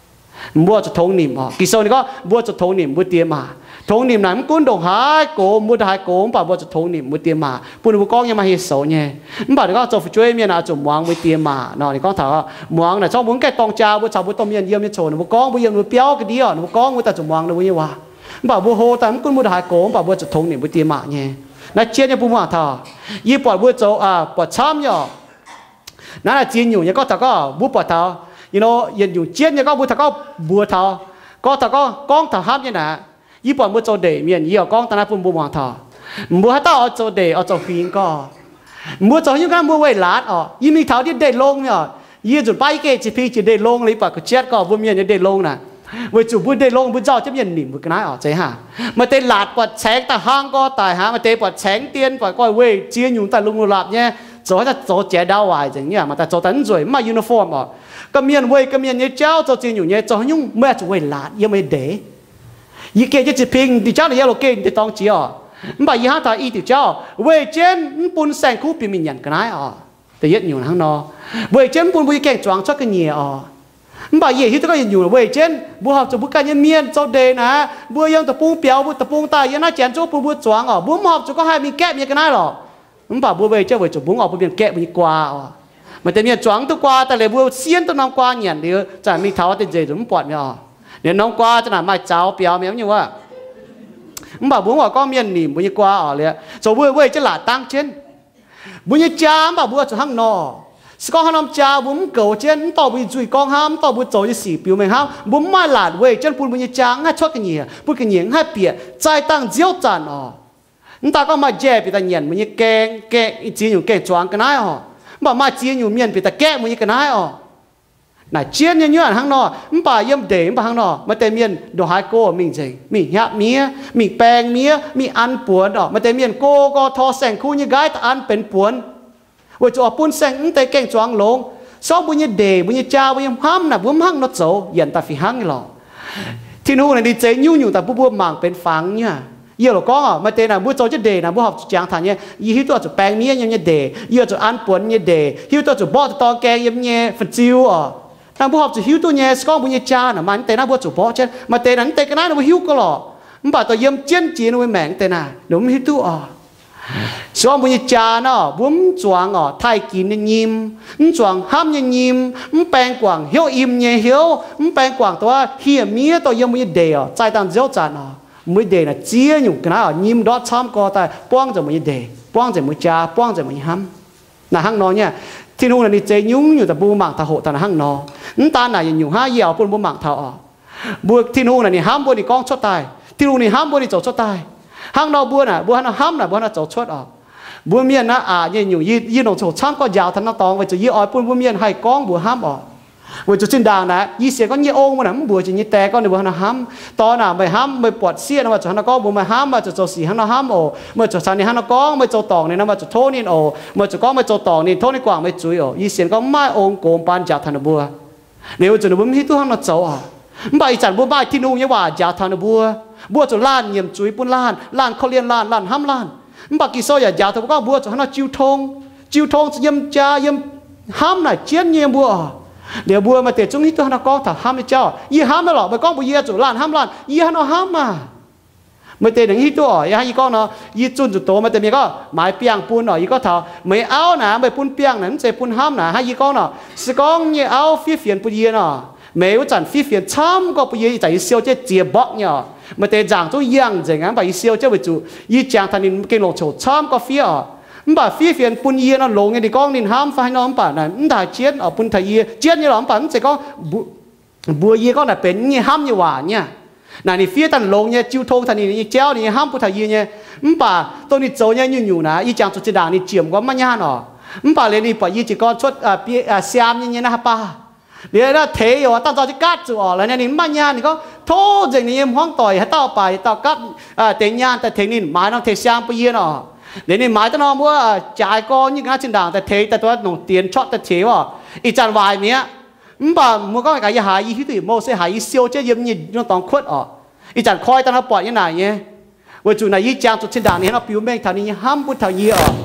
Mbuo zuqc tongx nimc oc. Ging-Sou ninh gorngv mbuo zuqc tongx nimc mbuo die maa. Tongx nimc naaic mv gunv ndongc haaix gox, mbuo ndongc haaix gox, mv baac mbuo zuqc tongx nimc mbuo die maa, bun ninh mbuo gorngv nyei maaih hei soux nyei. Mv baac ninh gorngv zoux fu'jueiv mienh oix zuqc muangx mbuo die maa nor. Ninh gorngv taux muangx naaic, zorqv mbuo mv gaengh dorng jaa, mbuo caux mbuo domh mienh yiem nyei ziangh hoc ninh mbuo gorngv, mbuo yiem ninh mbuo biauv ga'ndiev oc, ninh mbuo gorngv mbuo daaih zuqc muangx ninh mbuo nyei waac. Mv baac mbuo hlo daaih mv gunv mbuo ndongc haaix gox, mv baac mbuo zuqc tongx nimc mbuo die maa nyei. Naaiv jienv nyei bun mbuo mangc taux, yie buatc mbuo zoux, buatc camv nyei oc. Naaiv naaic ziex nyungc nyei gorngv taux gorngv mbuo buatc taux, you know, yietc nyungc jienv nyei gorngv mbuo taux gorngv mbuox taux, gorngv taux gorngv, gorngv taux hnamv nyei naaic, yie buatc mbuo zoux ndeic mienh, yie oix gorngv daaih naaiv bun mbuo muangx taux. Mbuo haaix dauh oix zoux ndeic, oix zoux huingx gorngv, mbuo zoux haaix nyungc ga'naaiv mbuo weih laatc oc. Yie mingh taux ndiev ndeic-long nyei oc. Yie nzunc baav yie gengh ziex ping jiex ndeic-long liuz, yie buatc ga'cietv gorngv mbuo mienh nyei ndeic-long naaic, weic zuqc mbuo ndeic-long mbuo nzauh jienv mienh nimc mbuo ga'naaiv oc. Zeiz hnangv, maaih deix laatc buatc caengx daaih hlang gorx daic hnangv, maaih deix buatc caengx dien buatc gorx-youz weih ziex nyungc daaih lungh lungh lapc nyei, zoux haaix nyungc zoux jiex ndau waaic nzengc nyei, maaih daaih zoux daaih mv nzueic, mv maaih uniform oc. Gorqv-mienh weih gorqv-mienh nyei jauv, zoux ziex nyungc nyei, zoux haaix nyungc meih zuqc weih laatc yiem meih ndeic. Yie gengh jienv ziex ping, diuh jauv naaic yie lorz gengh ndeic-dorng jiex oc. Mv baac yie hnamv taux i diuc jauv, weih jienv mv bun saeng-kuv bieqc mingh nyanc ga'naaiv oc. Da'yietv nyungc hnangv nor, weih jienv mv bun mbuo nyei gaeng-zuangx cuotv ga'nyiec oc. Mv baac yie hiuv duqv gorngv yietc nyungc weih jienv mbuo horpc zuqc mbuo ganh nyei mienh zoux ndeic naaic, mbuo yiem deic-bung biaux, mbuo deic-bung daaih yiem naaiv janx zungv bun mbuo zuangx oc. Mbuo mv horpc zuqc gorngv haih mingh gaeqv mienh ga'naaiv lorqc. Mv baac mbuo weih jienv weic zuqc mbuo mv oix bun mienh gaeqv mbuo nyei guaa oc. Maaih deix mienh zuangx duqv guaa daaih liuz, mbuo siev duqv norm guaa nyanc liuz, zanc mingh taux deix nzeic nzunc mv buatc mi'aqv oc. Ninh norm guaa zanc naaic maaih zaux biaux mi'aqv nyungc wuov. Mv baac mbuo mv oix gorngv mienh nimc mbuo nyei guaa oc. Liuz zoux mbuo weih jienv laatc dangv jienv mbuo nyei jaa. Mv baac mbuo zuqc hnangv nor, se gorngv haaix norm jaa mbuo mv goux jienv, mv dorh mbuo nyei nzuih gorngv hnamv, mv dorh mbuo zoux nyei sic biux mengh hnamv, mbuo mv maaih laatc weih jienv bun mbuo nyei jaa mv haih cuotv ga'nyiec, bun ga'nyiec mv haih bieqc, zaih dangh nziouv zanc oc. Mv daan gorngv maaih njaih bieqc daaih nyanc mbuo nyei gaeng, gaeng ziex nyungc gaeng-zuangx ga'naaiv oc. Mv baac maaih ziex nyungc mienh bieqc daaih gaeqv mbuo nyei ga'naaiv oc. Naaic jienv nyei nyuonh hnangv nor, mv baac yiem ndeic mv baac hnangv nor, maaih deix mienh ndongc haaix go mingh nzengc, mingh hnyapv miev, mingh baeng miev, mingh an buonx orqc. Maaih deix mienh go go tor saeng-kuv nyei nqaiv daaih an benx buonx, weic zuqc oix bun saeng mv deix gaeng-zuangx longx. Se gorngv mbuo nyei ndeic, mbuo nyei jaa, mbuo nyei hnamv naaic mbuo mv hnangv nor zoux, yienc daaih fih hnangv nyei lorqc. Tin-Hungh naaic ninh zeix nyungc-nyungc daaih bun mbuo mangc benx fangx nyei. Yie loc gorngv orqc, maaih deix naaic mbuo zoux jienv ndeic naaic mbuo horpc zuqc jangx taux nyei, yie hiuv duqv oix zuqc baeng miev yiem nyei ndeic, yie oix zuqc an buonx nyei ndeic, hiuv duqv oix zuqc mborqv daaih dorng gaeng yiem nyei fin-ziu orqc. Naaic mbuo horpc zuqc hiuv duqv nyei. Se gorngv mbuo nyei jaa naaic maaih mv deix naaiv mbuo zuqc mborqv jienv, maaih deix naaic mv deix ga'naaiv naaic mbuo hiuv gau lorqc, mv baac dorh yiem jienv jiex ninh mbuo maengc mv deix naaic ninh mbuo mv hiuv duqv orqc. Se gorngv mbuo nyei jaa naaic mbuo mv zuangx orqc, taaih ginx nyei nyim, mv zuangx hnamv nyei nyim, mv baeng guangc hnyouv im nyei hnyouv, mv baeng guangc dongh hieh miev dorh yiem mbuo nyei ndeic orqc, zaih dangh nziouv zanc orqc, mbuo nyei ndeic naaic ziex nyungc ga'naaiv orqc, nyim ndortv camv gorx daaih buangv nzengc mbuo nyei ndeic, buangv nzengc mbuo jaa, buangv nzengc mbuo nyei hnamv. Naaic hnangv nor nyei, Tin-Hungh naaic ninh zeix nyungc-nyungc daaih bun mbuo mangc taux hoqc taux naaic hnangv nor. Mv daan naaic yietc nyungc hnangv, yie oix bun mbuo mangc taux orqc, mbuo Tin-Hungh naaic ninh hnamv mbuo ninh gorngv cuotv daaih, Tin-Hungh ninh hnamv mbuo ninh zoux cuotv daaih. Hnangv nor mbuo naaic mbuo hnangv nor hnamv naaic mbuo hnangv nor zoux cuotv orqc. Mbuo mienh naaiv aqc nyei nyungc yie, yie longc hoqc camv gorx njaaux taux naaiv dorngx weic zuqc yie oix bun mbuo mienh haih gorngv mbuox hnamv orqc. Weic zuqc zinh ndaangc naaic yie sienx gorngv nyei ong mbuo naaic mv mbuox jiex nyei die gorngv ninh mbuo hnangv nor hnamv. Dorh naaic meih hnamv meih buatc sieqv nor meih zuqc hnangv nor gorngv mbuox meih hnamv, meih zuqc zoux sic hnangv nor hnamv oc. Meih zuqc caux ninh hnangv nor gorngv, meih zoux dorngc ninh nor meih zuqc tov ninh oc. Meih zuqc gorngv meih zoux dorngc ninh tov ninh guangc meih zuiz oc. Yie sienx gorngv mv maaih ong gox baan njaaux taux ninh mbuo. Liuz weic zuqc ninh mbuo mv hiuv duqv hnangv nor zoux oc. Mv baac ih zanc mbuo maaih Tin-Hungh nyei waac njaaux taux ninh mbuo, mbuo zuqc laanh nyiemc zuiz bun laanh, laanh korv-lienh laanh, laanh hnamv laanh. Mv baac Ging-Sou yaac njaaux taux mbuo gorngv mbuo zuqc hnangv nor jiu tong, jiu tong yiem jaa yiem hnamv naaic jienv nyei mbuo oc. Liuz mbuo maaih deix zungv hiuv duqv hnangv nor gorngv taux hnamv nyei jauv. Yie hnamv naaiv lorqc, meih gorngv mbuox yie zuqc laanh hnamv laanh, yie hnangv nor hnamv maah. Maaih deix ninh hiuv duqv oc. Yie hnangv yie gorngv nor, yie zunh zuqc doz maaih deix mienh gorngv maaiz biangh bun oc. Yie gorngv taux meih auv naaic, meih bun biangh naaic mv zeiz bun hnamv naaic. Hnangv yie gorngv nor, se gorngv nyei auv fiev fienx bun yie nor, meih wuov zanc fiev fienx camv gorx bun yie, ih zanc yie siou jienv ziex mborqv nyei oc. Maaih deix nzaangc zungv yangh nzengc aqv, mv baac yie siou jienv weic zuqc yie jangx taux ninh gengh longc coc camv gorx fiev oc. Mv baac fiev fienx bun yie nor longx nyei, ninh gorngv ninh hnamv fai haaix nor, mv baac naaic mv daaih jienv oc, bun taux yie jienv nyei lorqc, mv baac mv zeiz gorngv mbuox yie gorngv naaic benx nyei hnamv nyei waac nyei. Naaic ninh fiev daaih longx nyei, jiu tong taux ninh nyei jauv, ninh nyei hnamv bun taux yie nyei. Mv baac dongh ninh zoux nyei nyungc-nyungc naaic, yie jangx zuqc zinh ndaangc ninh ziemc nqoi mv maaih nyaanh oc. Mv baac liuz ninh buatc yie jiez gorn cuotv siaam nyei nyei naaiv haaix baac, liuz naaiv teix youc dangh nzauh jienv gaatv zuqc oc. Laaix ninh mv maaih nyaanh, ninh gorngv tov nzengc ninh nyei hmuangv doic haaix dauh baac yietc dauh gapv deix nyaanh daaih tengx ninh maaiz norm teix siaam bun yie nor. Liuz ninh maaiz daaih norm wuov jaaix gorn nyei ga'naaiv zinh ndaangc daaih tengx daaih duqv nongc dienx corqv daaih tengx oc. Ih zanc waaic mi'aqv. Mv baac mbuo gorngv gaax yie haiz, yie hiuv duqv yietc mouh se haiz yie siou jienv yiem nyei norm dorngx kuotv oc. Ih zanc koi daaih nor buatc nyei naaic nyei. Weic zuqc naaic yie jangx zuqc zinh ndaangc ninh hnangv nor biux mengh taux ninh nyei hnamv bun taux yie oc.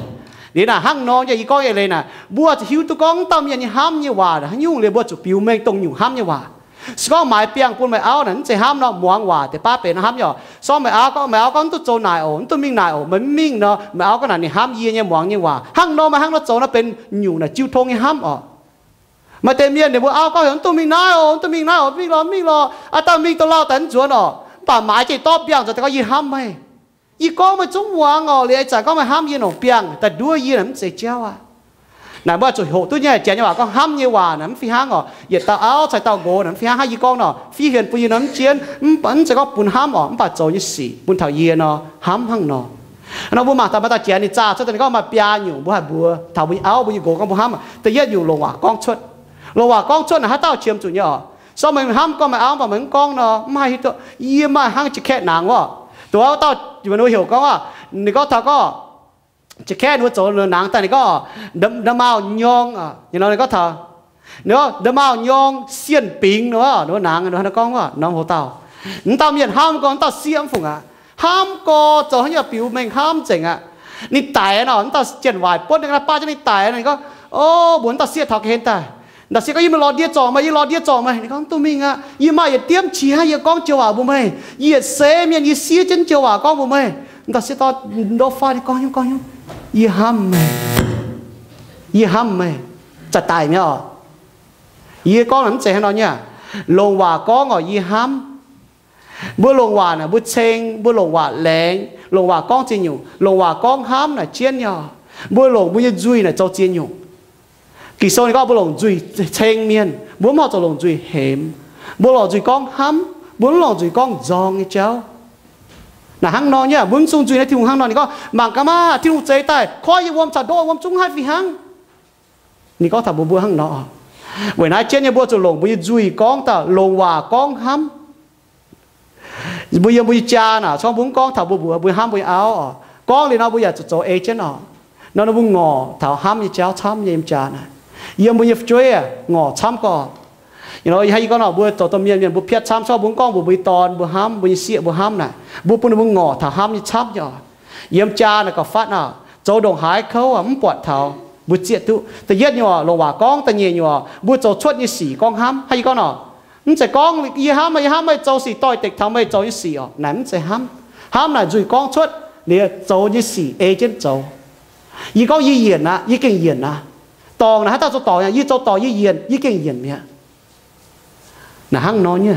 Liuz naaic hnangv nor nyei yie gorngv eix leiz naaic, mbuo zuqc hiuv duqv gorngv dauh mienh nyei hnamv nyei waac haaix nyungc liuz mbuo zuqc biux mengh dongh nyungc hnamv nyei waac. Se gorngv maaiz biangh bun meih auv naaic mv zeiz hnamv nor, muangx waac deix baav benx hnamv nyei oc. Se gorngv meih auv gorngv, meih auv gorngv mv duqv zoux naaic oc, mv duqv mingh naaic oc, meih mv mingh nor, meih auv gorngv naaic ninh hnamv yie nyei muangx nyei waac. Hnangv nor meih hnangv nor zoux nor benx nyungc naaic jiu tong nyei hnamv oc. Maaih deix mienh ninh mbuo auv gorngv heuc mv duqv mingh naaiv oc, mv duqv mingh naaiv oc, mingh lorqc, mingh lorqc, aa dauh mingh dongh lauh daaih mv nzuonx oc. Mv baac maaiz jienv dorv biangh nzuonx daaih gorngv yie hnamv meih. Yie gorngv meih zungv muangx oc, liuz ih zanc gorngv meih hnamv yie nongc biangh daaih nduov yie naaic mv zeiz jauv aqv. Naaic mbuo zuqc hoqc duqv nyei, janx nyei waac gorngv hnamv nyei waac naaic mv fih hnangv oc. Yietc dauh auv caux dauh nqox naaic mv fih hnangv. Hnangv yie gorngv nor, fiev fienx bun yie nor mv jienv, mv zeiz gorngv bun hnamv oc, mv baac zoux nyei sic bun taux yie nor hnamv hnangv nor. Hnangv nor mbuo mangc taux maaih dauh janx ninh zaah cuotv daaih ninh gorngv maaih biaa nyungc mbuo haih mbuox taux mbuo nyei auv mbuo nyei nqox gorngv mbuo hnamv. Da'yietv nyungc longc waac gorngv cuotv. Longc waac gorngv cuotv naaic haaix dauh qiemx zuqc nyei oc. Se gorngv meih hnamv gorngv meih auv, mv baac meih mv gorngv nor, mv haih hiuv duqv. Yie maaih hnangv ja'kaeqv nangx wuov, dongh wuov dauh mienh heuc gorngv, ninh gorngv taux gorngv ja'kaeqv ninh mbuo zoux nangx daaih ninh gorngv nda'maauh nyorng, ninh gorngv taux, ninh gorngv nda'maauh nyorng sienh bingx nor, nangx nor gorngv wuov norm hoc dauh. Mv dauh mienh hnamv gorngv mv dauh sieqv mv fungc aqv. Hnamv gorx zoux hnangv nyei biux mengh hnamv nzengc aqv. Ninh daic nor, mv dauh janx-waaic buonv ninh ga'naaiv baav jienv ninh daic nor, ninh gorngv, o, mbuox mv dauh sieqv taux ga'hlen daaih. Dauh sieqv gorngv, yie mingh lorz ndie zorc meih, yie lorz ndie zorc meih. Ninh gorngv, duqv mingh aqv. Yie maaih yietc diemv qiex hnangv yie gorngv joux waac mbuox meih. Yie yietc seix mienh yie siev jienv joux waac gorngv mbuox meih. Dauh sieqv dorh ndo fai ninh gorngv nyungc gorngv nyungc, yie hnamv meih. Yie hnamv meih. Za'daic mi'aqv oc. Yie gorngv naaic mv zeiz hnangv nor nyei aqv. Longc waac gorngv oc, yie hnamv. Mbuo longc waac naaic mbuo ceng, mbuo longc waac laengz, longc waac gorngv ziex nyungc. Longc waac gorngv hnamv naaic jienv nyei oc. Mbuo longc mbuo nyei nzuih naaic zoux ziex nyungc. Ging-Sou ninh gorngv mbuo longc nzuih ceng mienh, mbuo mv horpc zuqc longc nzuih hemx. Mbuo longc nzuih gorngv hnamv, mbuo mv longc nzuih gorngv nzorng nyei jauv. Naaic hnangv nor nyei, mbuo mv sung nzuih naaiv Tin-Hungh hnangv nor. Ninh gorngv, mangc gaax maah, Tin-Hungh zeix daaih, koiv yie wuom caux ndoqv wuom zungv haih fih hnangv. Ninh gorngv taux mbuo mbuo hnangv nor oc. Weic naaiv jienv nyei mbuo zuqc longc mbuo nyei nzuih gorngv dauh longc waac gorngv hnamv. Mbuo yiem mbuo nyei jaa naaic, se gorngv mbuo mv gorngv taux mbuo mbuox mbuo hnamv mbuo nyei auv oc, gorngv liuz nor mbuo yaac zuqc zoux ei jienv oc. Nor, nor mbuo ngorc taux hnamv nyei jauv camv nyei yiem jaa naaic. Yiem mbuo nyei fu'jueiv aah, ngorc camv gorqv. Ih hnoi yie gorngv nor, mbuo zoux domh mienh, mienh mbuo piatv camv, se gorngv mbuo mv gorngv mbuox mbuo nyei dorn mbuo hnamv, mbuo nyei sieqv mbuo hnamv naaic, mbuo bun ninh mbuo ngorc taux hnamv nyei camv nyei oc. Yiem jaa naaic gauh fatv aqv, zoux ndongc haaix kouv mv buatc taux mbuo zieqv duqv. Da'yietv nyungc oc, longc waac gorngv. Da'nyeic nyungc oc, mbuo zoux cuotv nyei sic gorngv hnamv. Hnangv yie gorngv nor, mv zeiz gorngv yie hnamv meih, yie hnamv meih, zoux sic doix-dekc taux meih zoux nyei sic oc. Naaic mv zeiz hnamv. Hnamv naaic nzuih gorngv cuotv liuz zoux nyei sic ei jienv zoux. Yie gorngv yie yienc aqv, yie gengh yienc aqv. Dorngc naaic haaix dauh zoux dorngc aqv, yie zoux dorngc yie yienc, yie gengh yienc mi'aqv. Naaic hnangv nor nyei.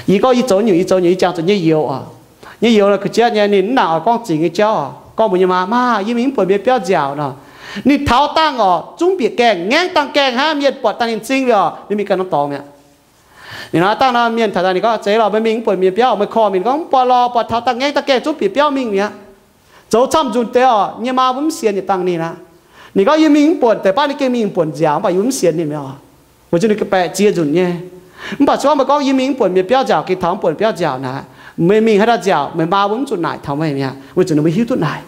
Yie gorngv yie zoux nyungc, yie zoux nyungc, yie jangx zuqc nyei youz oc. Nyei youz naaic ga'jatv nyei, ninh mv nangc oix gorngv zingc nyei jauv oc. Gorngv mbuox nyei maa, maa, yie mingh mv buonc mienh biauv nziaauc nor. Ninh taux dangh oc, zungv bieqc gaengh, ngaengv dangh gaengh hnangv, mienh buatc dangh ninh m'zing liuz oc, ninh mingh ganh norm dorngx mi'aqv. Ninh nor dangh nor mienh taux daaih ninh gorngv, zeiz lorqc, meih mingh mv buonc mienh biauv, meih korv mingh gorngv mv buatc lorqc, buatc taux dangh ngaengv dangh gaengh zungv bieqc biauv mingh mi'aqv. Zoux camv nzunc deix oc, nyei maa mbuo mv sienx yietc dangh ninh aqv. Ninh gorngv yie mingh mv buonc deix baav ninh gengh mingh buonc nziaauc, mv baac yie mv sienx ninh mi'aqv oc. Weic zuqc ninh ga'baeqc ziex nzunc nyei. Mv baac se gorngv meih gorngv yie mingh mv buonc mienh biauv nziaauc, gengh taux mv buonc biauv nziaauc naaic, meih mingh haaix dauh nziaauc, meih maa mbuo mv zuqc naaic taux meih mi'aqv, weic zuqc ninh mbuo hiuv duqv naaic.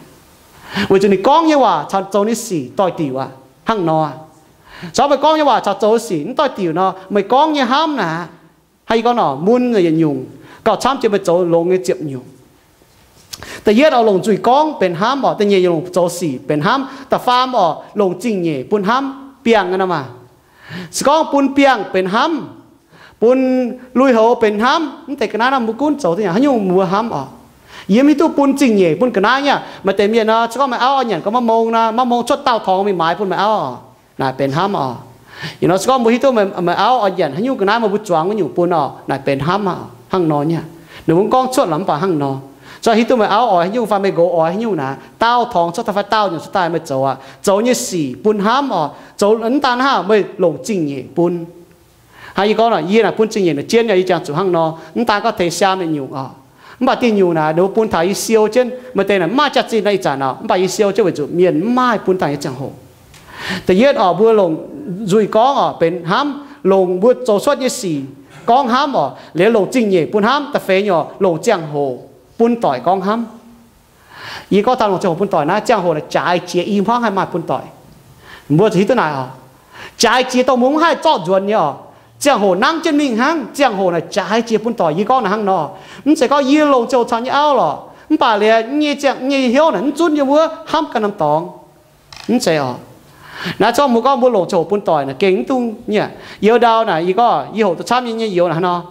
Weic zuqc ninh gorngv nyei waac caux zoux nyei sic doix-diuc aqv. Hnangv nor, se gorngv meih gorngv nyei waac caux zoux sic mv doix-diuc nor, meih gorngv nyei hnamv naaic, hnangv yie gorngv nor, mun yietc nyungc gauh camv jiex meih zoux longx nyei ziepc nyungc. Da'yietv oix longc nzuih gorngv benx hnamv oc. Da'nyeic longc zoux sic benx hnamv. Da'faam oc, longc zingh nyeic bun hnamv, biangh nor maah. Se gorngv bun biangh benx hnamv, bun lui-houx benx hnamv, mv deix ga'naaiv nor mbuo gunv zoux duqv nyanc haaix nyungc mbuo hnamv oc. Yie mv hiuv duqv bun zingh nyeic bun ga'naaiv nyei. Maaih deix mienh nor, se gorngv meih auv oix nyanc gauh maiv mong nor, maiv mong cuotv daauh torngx mingh maaiz bun meih auv oc. Naaic benx hnamv oc. Ih nor se gorngv mbuo hiuv duqv meih auv oix nyanc haaix nyungc ga'naaiv, meih mbuo zuangx wuov nyungc bun oc. Naaic benx hnamv oc. Hnangv nor nyei. Ninh mbuo mv gorngv cuotv lorqc, mv baac hnangv nor. Se gorngv hiuv duqv meih auv oix haaix nyungc fai meih nqox oix haaix nyungc naaic, daauh torngx cuotv daaih fai daauh nyanc cuotv daaih meih zoux aqv. Zoux nyei sic bun hnamv oc. Zoux mv daan hnangv, meih longc zingh nyeic bun. Hnangv yie gorngv nor, yie naaic bun zingh nyeic naaic jienv nyei, yie jangx zuqc hnangv nor. Mv daan gorngv teix siaam yietc nyungc oc. Mv baac diuh nyungc naaic ninh mbuo bun taux yie siou jienv. Maaih deix naaic mv maaih jaax-zinh nor, ih zanc oc, mv baac yie siou jienv weic zuqc mienh mv maaih bun dangh nyei ziangh hoc. Da'yietv oc, mbuo longc nzuih gorngv oc benx hnamv, longc mbuo zoux cuotv nyei sic gorngv hnamv oc, liuz longc zingh nyeic bun hnamv. Da'feix nyungc oc, longc ziangh hoc bun doic gorngv hnamv. Yie gorngv taux longc ziangh hoc bun doic naaiv, ziangh hoc naaic jaaix jiex i hmuangv haih maaih bun doic. Mbuo zuqc hiuv duqv naaic oc. Jaaix jiex dongh mbuo mv haih zorqv nzuonx nyei oc. Ziangh hoc nangv jienv mingh hnangv, ziangh hoc naaic jaaix jiex bun doic. Yie gorngv naaic hnangv nor, mv zeiz gorngv yie longc ziangh hoc caux nyei auv lorqc, mv baac liuz nyei ziangh nyei hnyouv naaic mv zunv yiem wuov hnamv ganh norm dorngx. Mv zeiz oc. Naaiv zorqv mbuo gorngv mbuo longc ziangh hoc bun doic naaic gengh mv duqv nyei. Youz ndau naaic yie gorngv yie hoqc duqv camv nyei, nyei youz naaic hnangv nor.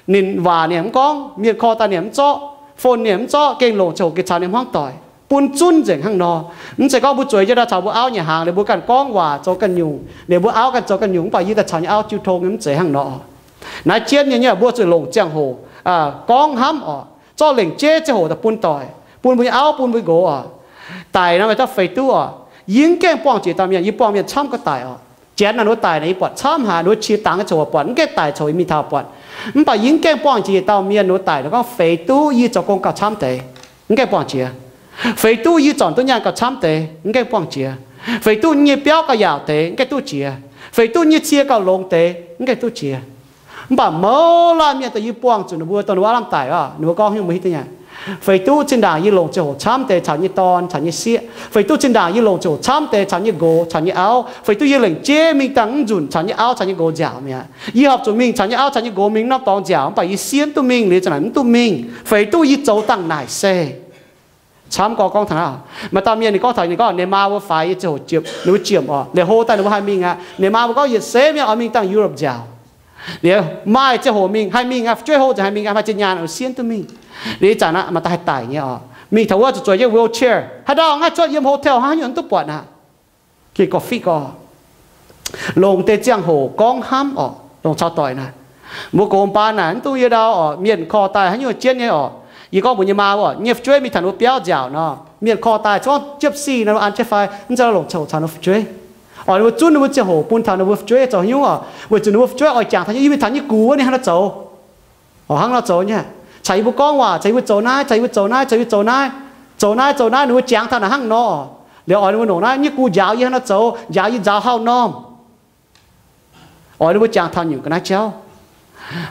Ninh waac ninh mv gorngv, mienh korv daaih ninh mv zorqv, phone ninh mv zorqv, gengh longc ziangh hoc gengh caux ninh hmuangv doic, bun zunv nzengc hnangv nor. Mv zeiz gorngv mbuo zueiz jienv daaih caux mbuo auv nyanc hnaangx liuz mbuo ganh gorngv waac zoux ganh nyungc, liuz mbuo auv ganh zoux ganh nyungc, mv baac yie daaih caux nyei auv jiu tong nyei, mv zeiz hnangv nor. Naaiv jienv nyei, nyei mbuo zuqc longc ziangh hoc gorngv hnamv oc, zorqv lengc jeiv ziangh hoc daaih bun doic, bun mbuo nyei auv, bun mbuo nqox oc. Daic nor meih zorqv feix duqv oc. Yie mv gaengh buangh jiex dauh mienh, yie buangh mienh camv gauh daic oc. Janx naaic ninh mbuo daic naaic yie buatc camv haic, ninh mbuo qiex dangx nyei ziangh hoc buatc, mv gaengh daic ziangh hoc yie mingh taux buatc. Mv baac yie mv gaengh buangh jiex dauh mienh, ninh mbuo daic ninh gorngv feix duqv yie zoux gong gauh camv deix, mv gaengh buangh jiex. Feix duqv yie zornc duqv nyaanh gauh camv deix, mv gaengh buangh jiex. Feix duqv nyei biauv gauh yaauc deix, mv gaengh duqv jiex. Feix duqv nyei cie gauh longx deix, mv gaengh duqv jiex. Mv baac mouz laanh mienh daaih yie buangh zuqc ninh mbuo dongh ninh mbuo aav lamh daic oc, ninh mbuo gorngv haaix nyungc mbuo hiuv duqv nyei. Feix duqv zinh ndaangc yie longc ziangh hoc camv deix caux nyei dorn, caux nyei sieqv. Feix duqv zinh ndaangc yie longc ziangh hoc camv deix caux nyei nqox, caux nyei auv. Feix duqv yie lengc jeiv mingh dangh mv nzunc caux nyei auv caux nyei nqox nziaauc mi'aqv. Yie horpc zuqc mingh caux nyei auv caux nyei nqox mingh norm dorngx nziaauc, mv baac yie siev mv duqv mingh, liuz zinh ndaangc mv duqv mingh. Feix duqv yie zoux dangh naaic se camv gorngv, gorngv taux naaiv, maaih dauh mienh ninh gorngv taux ninh gorngv ninh maa mbuo faix yie ziangh hoc ziepc, ninh mbuo ziepc oc, liuz hlo daaih ninh mbuo haih mingh aqv. Ninh maa mbuo gorngv yietc seix mienh oix mingh dangh Europe nziaauc. Liuz maaih ziangh hoc mingh, haih mingh aqv, fu'jueiv hlo nzengc haih mingh aqv, maaih zinh nyaanh oix siev duqv mingh. Liuz ih zanc aqv, maaih dauh haih daic nyei oc, mingh taux wuov zuqc zueiz jienv wheelchair, haaix dauh ngaih cuotv yiem hotel hnangv haaix nyungc mv duqv buatc aqv. Gengh gorngv fih gorx, longc deix ziangh hoc gorngv hnamv oc, longc caux doic naaic. Mbuo gox baan naaic mv dungx yie ndau oc, mienh korv daaih haaix nyungc jienv nyei oc. Yie gorngv mbuox nyei maa mbuo, nyei fu'jueiv mingh taux ninh mbuo biauv nziaauc nor, mienh korv daaih, se gorngv jiepv sic nor, an jienv fai mv zeiz longc ziangh hoc caux ninh mbuo fu'jueiv, oix ninh mbuo zunv ninh mbuo ziangh hoc bun taux ninh mbuo fu'jueiv zoux haaix nyungc oc. Weic zuqc ninh mbuo fu'jueiv oix jangx taux nyei, yie mingh taux nyei gux wuov ninh hnangv nor zoux oc, hnangv nor zoux nyei, caux yie mbuo gorngv waac, caux yie mbuo zoux naaiv, caux yie mbuo zoux naaiv, caux yie mbuo zoux naaiv, zoux naaiv zoux naaiv, ninh mbuo jangx taux naaic hnangv nor. Liuz oix ninh mbuo longc naaiv nyei gux njaaux yie hnangv nor zoux, njaaux yie nzaaux hauv normh. Oix ninh mbuo jangx taux nyungc ga'naaiv jauv.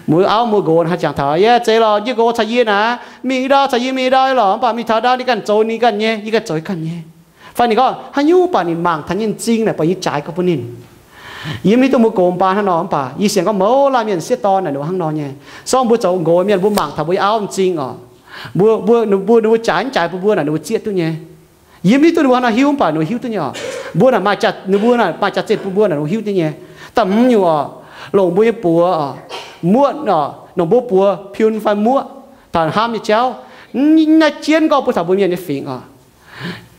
Mbuo auv mbuo nqox haih jangx taux, yie zeiz lorqc, yie nqox caux yie naaic mingh i ndau, caux yie mingh i ndau lorqc, mv baac mingh taux ndau ninh ganh zoux ninh ganh nyei, yie ganh zoux yie ganh nyei. Fai ninh gorngv haaix nyungc baac ninh mangc taux nyei m'zing naaic, buatc yie jaaix gorngv bun ninh. Yie mv hiuv duqv mbuo nqox m'baan hnangv nor, mv baac yie sienx gorngv mouz laanh mienh sieqv dorn naaic ninh mbuo hnangv nor nyei. Se gorngv mbuo zoux nqox mienh, mbuo mangc taux mbuo nyei auv m'zing oc, mbuo, mbuo, mbuo, ninh mbuo jaaix mv jaaix bun mbuo naaic ninh mbuo zieqv duqv nyei. Yie mv hiuv duqv ninh mbuo hnangv nor hiuv, mv baac ninh mbuo hiuv duqv nyei oc. Mbuo naaic maaih jaax, ninh mbuo naaic maaih jaax-zinh bun mbuo naaic ninh mbuo hiuv duqv nyei. Da'hmz nyungc oc, longc mbuo nyei buoz oc, muoqv oc, longc mbuo buoz piun fai muoqv taux hnamv nyei jauv. Naaiv jienv gorngv bun taux mbuo mienh nyei fingx oc.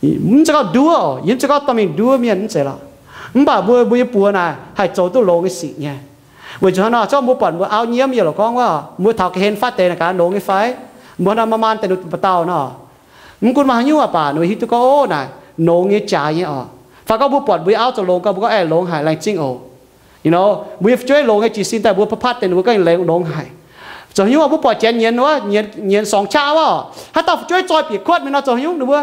Mv zeiz gorngv nduov oc, yie mv zeiz gorngv dorh mingh nduov mienh, mv zeiz lorqc. Mv baac mbuo, mbuo nyei buoz naaic haih zoux duqv longx nyei sic nyei. Weic zuqc hnangv nor, se gorngv mbuo buatc mbuo auv nyiemv yie lorqc gorngv wuov, mbuo taux ga'hlen fatv deix naaic gaax longx nyei fai? Mbuo hnangv nor maan maan deix ninh mbuo dauh nor, mv gunv maaih haaix nyungc baac ninh mbuo hiuv duqv gorngv, ov, naaic longx nyei jaaix nyei oc. Fai gorngv mbuo buatc mbuo nyei auv zoux longx gau, mbuo gorngv, aeqv, longx haic, laengz zingh oc. You know, mbuo nyei fu'jueiv longx nyei jiez sin daaih mbuo patv-patv deix ninh mbuo gorngv longx haic. Zoux haaix nyungc mbuo buatc janx nyienz wuov, nyienz, nyienz sorngx qaqv wuov, haaix dauh fu'jueiv zoih bieqc kuotv mingh nor zoux haaix nyungc ninh mbuo,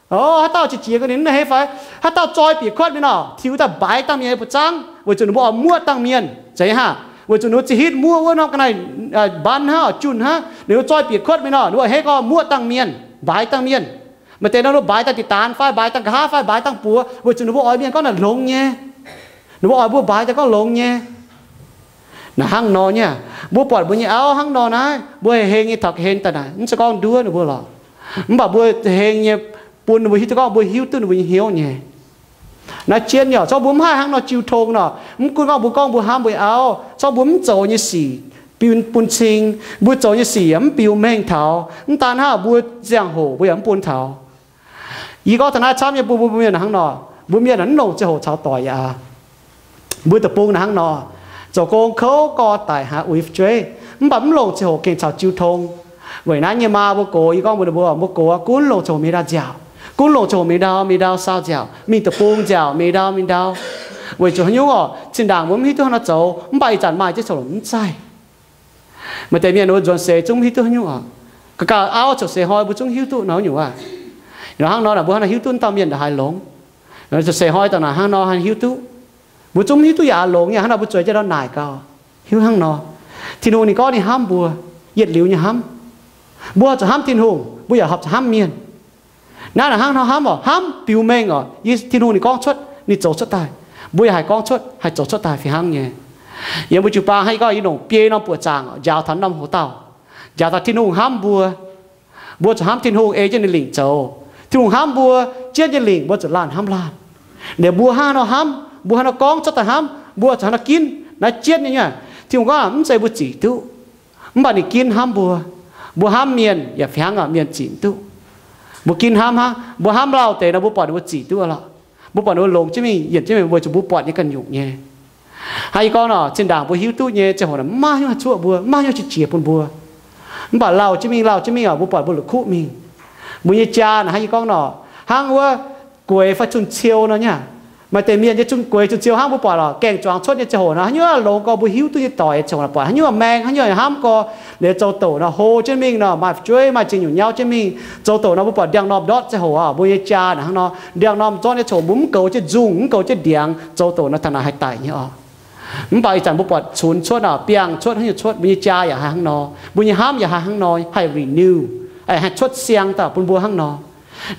ov, haaix dauh qiex jiez gorngv ninh mv hneiv fai, haaix dauh zoih bieqc kuotv mingh nor, tiux daaih mbaix dangh mienh nyei buoz zaangv, weic zuqc ninh mbuo oix muoqv dangh mienh. Zeiz haav? Weic zuqc ninh mbuo za'hitv muoqv wuov norm ga'naaiv, mbaan hnangv, junh hnangv, ninh mbuo zoih bieqc kuotv mingh nor, ninh mbuo a'hneiv gorngv muoqv dangh mienh, mbaix dangh mienh. Maaih deix nor ninh mbuo mbaix dangh diqc daanx fai mbaix dangh nqa'haav fai mbaix dangh buoz, weic zuqc ninh mbuo oix mienh gorngv naaic longx nyei. Ninh mbuo oix mbuo mbaix daaih gorngv longx nyei. Naaic hnangv nor nyei, mbuo buatc mbuo nyei auv hnangv nor naaiv, mbuo heng nyei taux ga'hlen daaih naaic, mv zeiz gorngv nduov ninh mbuo lorqc. Mv baac mbuo heng nyei bun ninh mbuo hiuv duqv gorngv mbuo hiuv duqv ninh mbuo nyei hnyouv nyei. Naaiv jienv nyei, se gorngv mbuo mv haih hnangv nor jiu tong nor, mv gunv gorngv mbuo gorngv mbuo hnamv mbuo nyei auv, se gorngv mbuo mv zoux nyei sic bun cing, mbuo zoux nyei sic mv biux mengh taux, mv daan hnangv, mbuo ziangh hoc mbuo yaac mv bun taux. Yie gorngv taux naaiv camv nyei bun mbuo mienh hnangv nor, mbuo mienh mv longc ziangh hoc caux doic aqv. Mbuo deic-bung hnangv nor, zoux gong kouv gorx daic haic, uix fu'jueiv, mv baac mv longc ziangh hoc gengh caux jiu tong. Weic naaiv nyei maa mbuo gox, yie gorngv mbuox ninh mbuo, mbuo gox gunv longc ziangh hoc mingh ndau nziaauc, gunv longc ziangh hoc mingh ndau mingh ndau saau nziaauc, mingh deic-bung nziaauc, mingh ndau mingh ndau. Weic zuqc haaix nyungc oc, zinh ndaangc mbuo mv hiuv duqv hnangv nor zoux, mv baac ih zanc maaih jienv ziangh hoc mv zeiz. Maaih deix mienh ninh mbuo nzuonx seix zungv mv hiuv duqv haaix nyungc oc. Ga'gauh auv ziouc seix hnoi mbuo zungv hiuv duqv nor nyungc aav. Nor hnangv nor naaic mbuo hnangv nor hiuv duqv dauh mienh ndongc haaix longx. Nor ziouc seix hnoi daaih naaic hnangv nor haaix hiuv duqv. Mbuo zungv mv hiuv duqv yaac longx nyei, hnangv nor mbuo zueiz jienv ndortv naaic gau. Hiuv hnangv nor, Tin-Hungh ninh gorngv ninh hnamv mbuo, yietc liuz nyei hnamv. Mbuo zuqc hnamv Tin-Hungh, mbuo yaac horpc zuqc hnamv mienh. Naaiv naaic hnangv nor hnamv oc, hnamv biux mengh oc, yie, Tin-Hungh ninh gorngv cuotv, ninh zoux cuotv daaih. Mbuo yaac haih gorngv cuotv, haih zoux cuotv daaih fih hnangv nyei. Yiem mbuo jiu-baang hnangv yie gorngv yie longc biei norm buoqc zaangc oc, njaaux taux norm hoc dauh, njaaux taux Tin-Hungh hnamv mbuo. Mbuo zuqc hnamv Tin-Hungh ei jienv ninh lingc zoux. Tin-Hungh hnamv mbuo, jienv nyei lingc mbuo zuqc laanh hnamv laanh. Liuz mbuo hnangv haaix nor hnamv, mbuo haaix nor gorngv cuotv daaih hnamv, mbuo zuqc haaix nor ginv. Naaiv jienv nyei, Tin-Hungh gorngv mv zeiz mbuo zic duqv, mv baac ninh ginv hnamv mbuo. Mbuo hnamv mienh yaac fih hnangv oc, mienh zic mv duqv. Mbuo ginv hnamv hnangv, mbuo hnamv lauh deix nor, mbuo buatc ninh mbuo zic duqv lorqc. Mbuo buatc ninh mbuo longx jienv mingh, yienc jienv mingh weic zuqc mbuo buatc nyei ganh nyungc nyei. Hnangv yie gorngv nor, zinh ndaangc mbuo hiuv duqv nyei ziangh hoc naaic, mv maaih haaix nyungc haih cuoqv mbuo, mv maaih haaix nyungc qiex jiez bun mbuo. Mv baac lauh jienv mingh, lauh jienv mingh oc, mbuo buatc mbuo la'kuqv mingh. Mbuo nyei jaa naaic hnangv yie gorngv nor, hnangv wuov gueix fai zun ciou nor nyei. Maaih deix mienh nyei zun gueix zun ciou hnangv mbuo buatc oc, gaengh zuangx cuotv nyei ziangh hoc naaic, haaix nyungc longx gorx mbuo hiuv duqv nyei doic ziangh hoc naaic buatc haaix nyungc maeng, haaix nyungc hnamv gorx, liuz zoux doqc nor hlo jienv mingh nor, maaih fu'jueiv maaih ziex nyungc nyauv jienv mingh, zoux doqc nor mbuo buatc ndiangx-normh ndortv ziangh hoc oc, mbuo nyei jaa naaic hnangv nor, ndiangx-normh ndortv nyei ziangh hoc mbuo mv goux jienv nzungh, mv goux jienv ndiangx, zoux doqc nor taux naaic haih daic nyei oc. Mv baac ih zanc mbuo buatc cunx cuotv oc, biangh cuotv, haaix nyungc cuotv, mbuo nyei jaa yaac haih hnangv nor, mbuo nyei hnamv yaac haih hnangv nor, haih renew, haih cuotv siang daaih bun mbuo hnangv nor.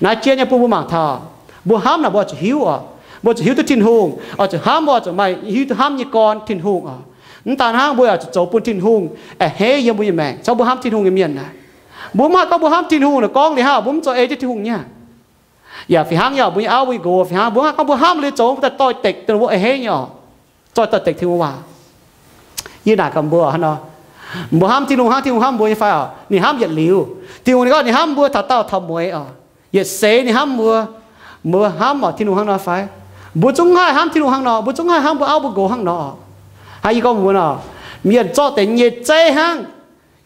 Naaiv jienv nyei bun mbuo mangc taux, mbuo hnamv naaic mbuo oix zuqc hiuv oc. Mbuo zuqc hiuv duqv Tin-Hungh, oix zuqc hnamv, mbuo oix zuqc maaih hiuv duqv hnamv nyei gorn Tin-Hungh oc. Mv daan hnangv, mbuo yaac zuqc zoux bun Tin-Hungh a'hneiv yiem mbuo nyei maengc. Caux mbuo hnamv Tin-Hungh nyei mienh naaic, mbuo mv haih gorngv mbuo hnamv Tin-Hungh naaic gorngv liuz hnangv, mbuo mv zoux ei jienv Tin-Hungh nyei. Yaac fih hnangv nyei oc, mbuo nyei auv mbuo nyei nqox fih hnangv, mbuo mv haih gorngv mbuo hnamv liuz zoux daaih doix-dekc dongh mbuo a'hneiv nyei oc. Zoih doix-dekc Tin-Hungh waac. Yie naaic gaax mbuo hnangv nor, mbuo hnamv Tin-Hungh hnangv Tin-Hungh hnamv mbuo nyei fai oc? Ninh hnamv yietc liuz. Tin-Hungh ninh gorngv ninh hnamv mbuo taux daauh taux mueiz oc. Yietc seix ninh hnamv mbuo. Mbuo hnamv oc Tin-Hungh hnangv nor fai? Mbuo zungv haih hnamv Tin-Hungh hnangv nor, mbuo zungv haih hnamv mbuo auv mbuo nqox hnangv nor oc. Hnangv yie gorngv mbuox nor, mienh zorqv deix nyei zeiv hnangv,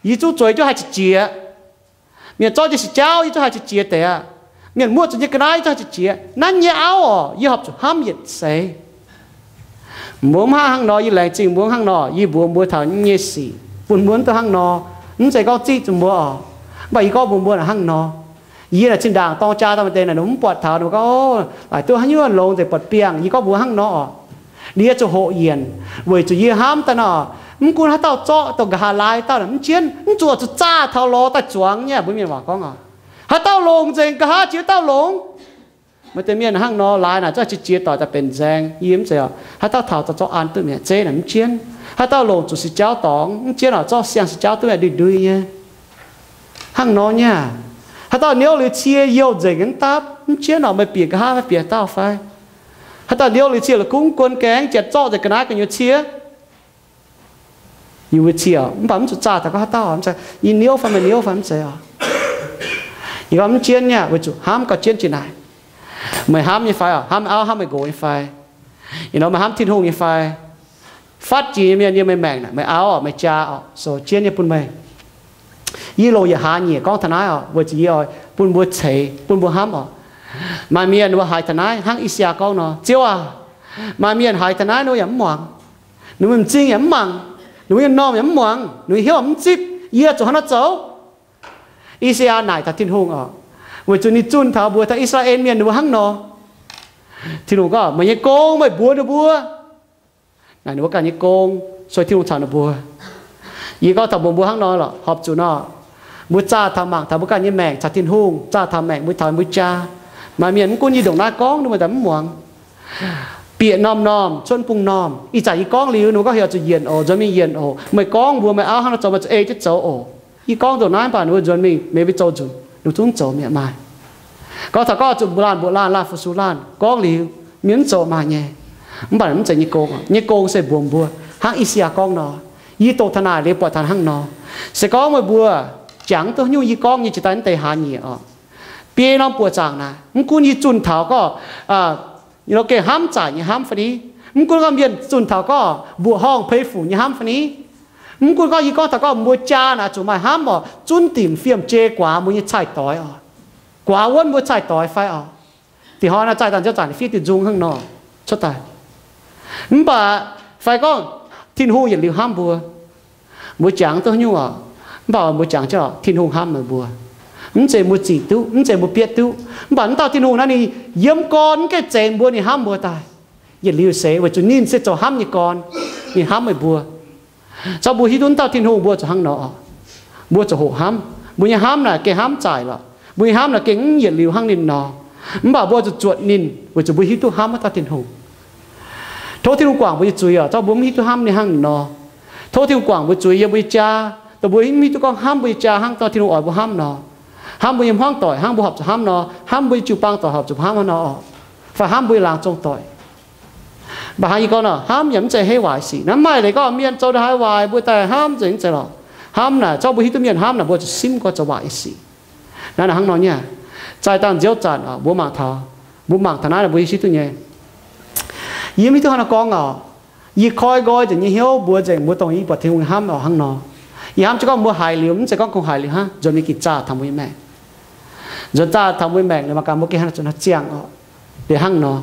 yie zungv zueiz jienv haih qiex jiez. Mienh zorqv jienv six jauv, yie zungv haih qiex jiez deix aqv. Mienh muoqv zuqc nyei ga'naaiv, yie zungv haih qiex jiez. Naaiv nyei auv oc, yie horpc zuqc hnamv yietc seix. Mbuo mv haih hnangv nor, yie laengz zingh mbuo hnangv nor, yie mbuox mbuo taux nyei sic bun mbuo mv duqv hnangv nor. Mv zeiz gorngv ziqv zuqc mbuo oc, mv baac yie gorngv mbuox mbuo hnangv nor. Yie naaic zinh ndaangc dorng jaa daaih maaih deix naaic ninh mv buatc taux, ninh gorngv, o, laaic duqv haaix nyungc longx nzengc buatc biangh. Yie gorngv mbuox hnangv nor oc. Yie zuqc hoqc yienc weic zuqc yie hnamv daaih nor, mv gunv haaix dauh zorqv dongh nqa'haav laaix dauh naaic mv jienv, mv zuqc zuqc zaah taux lorz daaih zuangx nyei. Mbuo mienh waac gorngv oc, haaix dauh longc nzengc nqa'haav jiex dauh longx. Maaih deix mienh hnangv nor, laaix naaic zorqv qiex jiez doic daaih benx nzaeng. Yie mv zeiz oc. Haaix dauh taux daaih zorqv an duqv mi'aqv, zeiv naaic mv jienv. Haaix dauh longc zuqc si jauv dorngx mv jienv oc, zorqv siang-si jauv duqv mi'aqv, ndui-ndui nyei. Hnangv nor nyei aac. Haaix dauh niouv liuz cie youh nzengc mv dapv mv jienv oc, meih bieqc nqa'haav fai bieqc haaix dauh fai? Haaix dauh niouv liuz cie la'kuqv guon gaengh janx zorqv nzengc ga'naaiv gu'nyuoz cie, yie mbuo cie oc, mv baac mv zuqc zaah taux gorngv haaix dauh, mv zeiz yie niouv fai meih niouv fai mv zeiz oc. Yie gorngv mv jienv nyei aac, weic zuqc hnamv gauh jienv jiex naaic. Meih hnamv nyei fai oc? Hnamv meih auv hnamv meih nqox nyei fai? Ih nor meih hnamv Tin-Hungh nyei fai? Fatv jiex nyei mienh yiem meih maengc naaic, meih auv oc, meih jaa oc, zoux jienv nyei bun meih. Yie longc yietc hlaax nyieqc gorngv taux naaiv oc, weic zuqc yie oix bun mbuo ceix, bun mbuo hnamv oc. Maaih mienh ninh mbuo haiz taux naaiv hnangv I^saa^yaa gorngv nor, Ziouv aac, maaih mienh haiz taux naaiv ninh mbuo yaac mv muangx. Ninh mbuo m'zing yaac mv mangc. Ninh mbuo nyei m'normh yaac mv muangx. Ninh mbuo hnyouv mv zipv. Yie zuqc hnangv naaiv zoux? I^saa^yaa naaic taux Tin-Hungh oc, weic zuqc ninh zunh taux mbuox taux I^saa^laa^en Mienh ninh mbuo hnangv nor. Tin-Hungh gorngv, meih nyei gong meih mbuox ninh mbuo. Naaic ninh mbuo ganh nyei gong, sueih Tin-Hungh caux ninh mbuo. Yie gorngv taux mbuox mbuo hnangv nor lorqc, horpc zuqc nor, mbuo zaah taux mangc taux mbuo ganh nyei maengc caux Tin-Hungh, zaah taux maengc mbuo taux mbuo jaa. Maaih mienh mv gunv yie ndongc naaiv gorngv, ninh mbuo daaih mv muangx. Bieqc normh-normh, cuotv bung normh. Ih zanc yie gorngv liuz, ninh mbuo gorngv heuc zuqc yienc oc, nzuonx mingh yienc oc. Meih gorngv mbuox meih auv hnangv nor zoux, meih zuqc ei jienv zoux oc. Yie gorngv ndongc naaiv mv baac ninh mbuo nzuonx mingh, meih mbuo zoux nzunc, ninh zungv zoux mi'aqv maaih. Gorngv taux gorngv zuqc mbuoqc laanh mbuoqc laanh, laanh fu-sux laanh, gorngv liuz, mienh mv zoux maaih nyei. Mv baac mv zeiz nyei gong. Nyei gong se mbuox mbuo, hnangv I^saa^yaa gorngv nor, yie doqc taux naaic liuz buatc taux hnangv nor. Se gorngv meih mbuo jangx duqv nyungc yie gorngv nyei jiex daaih naaiv deix hlaax nyieqc oc, biei norm buoqc zaangc naaic, mv gunv yie zunh taux gorngv gengh hnamv zaaic nyei hnamv fai ni, mv gunv gorngv mienh zunh taux gorngv mbuoqc horngh peix fuc nyei hnamv fai ni, mv gunv gorngv yie gorngv taux gorngv mbuo jaa naaic zuqc maaih hnamv oc, zunv dimc fiem-jei guaax mbuo nyei cai-doix oc, guaax wuonv mbuo cai-doix fai oc. Dih hnoi naaiv zaih dangh nziouv zanc fiev diuh nzung hnangv nor cuotv daaih. Mv baac fai gorngv Tin-Hungh yietc liuz hnamv mbuo, mbuo jangx duqv nyungc oc, mv baac mbuo jangx jienv oc, Tin-Hungh hnamv meih mbuo. Mv zeiz mbuo zic duqv, mv zeiz mbuo bietv duqv, mv baac mv dauh Tin-Hungh naaiv ninh yiem gorn mv gaengh zengx mbuo, ninh hnamv mbuo daaih. Yietc liuz seix weic zuqc ninh se zoux hnamv nyei gorn, ninh hnamv meih mbuo. Zorqv mbuo hiuv duqv mv dauh Tin-Hungh, mbuo zuqc hnangv nor oc. Mbuo zuqc hoqc hnamv. Mbuo nyei hnamv naaic gengh hnamv zaaic lorqc. Mbuo nyei hnamv naaic gengh mv yietc liuz hnangv ninh nor. Mv baac mbuo zuqc zuotc ninh weic zuqc mbuo hiuv duqv hnamv wuov dauh Tin-Hungh. Tov Tin-Hungh guangc mbuo nyei zuiz oc, zorqv mbuo mv hiuv duqv hnamv ninh hnangv ninh nor. Tov Tin-Hungh guangc mbuo zuiz yiem mbuo nyei jaa, dongh mbuo mv hiuv duqv gorngv hnamv mbuo nyei jaa hnangv dongh Tin-Hungh oix mbuo hnamv nor. Hnamv mbuo nyei hmuangv doic hnangv mbuo horpc zuqc hnamv nor. Hnamv mbuo nyei jiu-baang doic horpc zuqc hnamv hnangv nor oc. Fai hnamv mbuo nyei laangz zong doic. Mv baac hnangv yie gorngv nor, hnamv yaac mv zeiz hei waaic sic. Naaiv maaih leiz gorngv mienh zoux ndongc haaix waaic mbuo daaih hnamv nzengc mv zeiz lorqc. Hnamv naaic zorqv mbuo hiuv duqv mienh hnamv naaic mbuo zuqc simv gorx zoux waaic nyei sic. Naaiv naaic hnangv nor nyei. Zaih dangh nziouv zanc oc, mbuo mangc taux, mbuo mangc taux naaiv mbuo hiuv duqv nyei. Yie mv hiuv duqv hnangv nor gorngv oc. Yie koi nqoi nzengc nyei hnyouv mbuox nzengc mbuo dongh yie buatc Tin-Hungh hnamv oc hnangv nor. Yie hnamv jienv gorngv mbuo haiz liuz, mv zeiz gorngv kungx haiz liuz hnangv, nzuonx mingh gengh zaah taux mbuo nyei maengc. Nzuonx zaah taux mbuo nyei maengc liuz mangc gaax mbuo gengh hnangv nor zuqc hnangv ziangh oc. Liuz hnangv nor.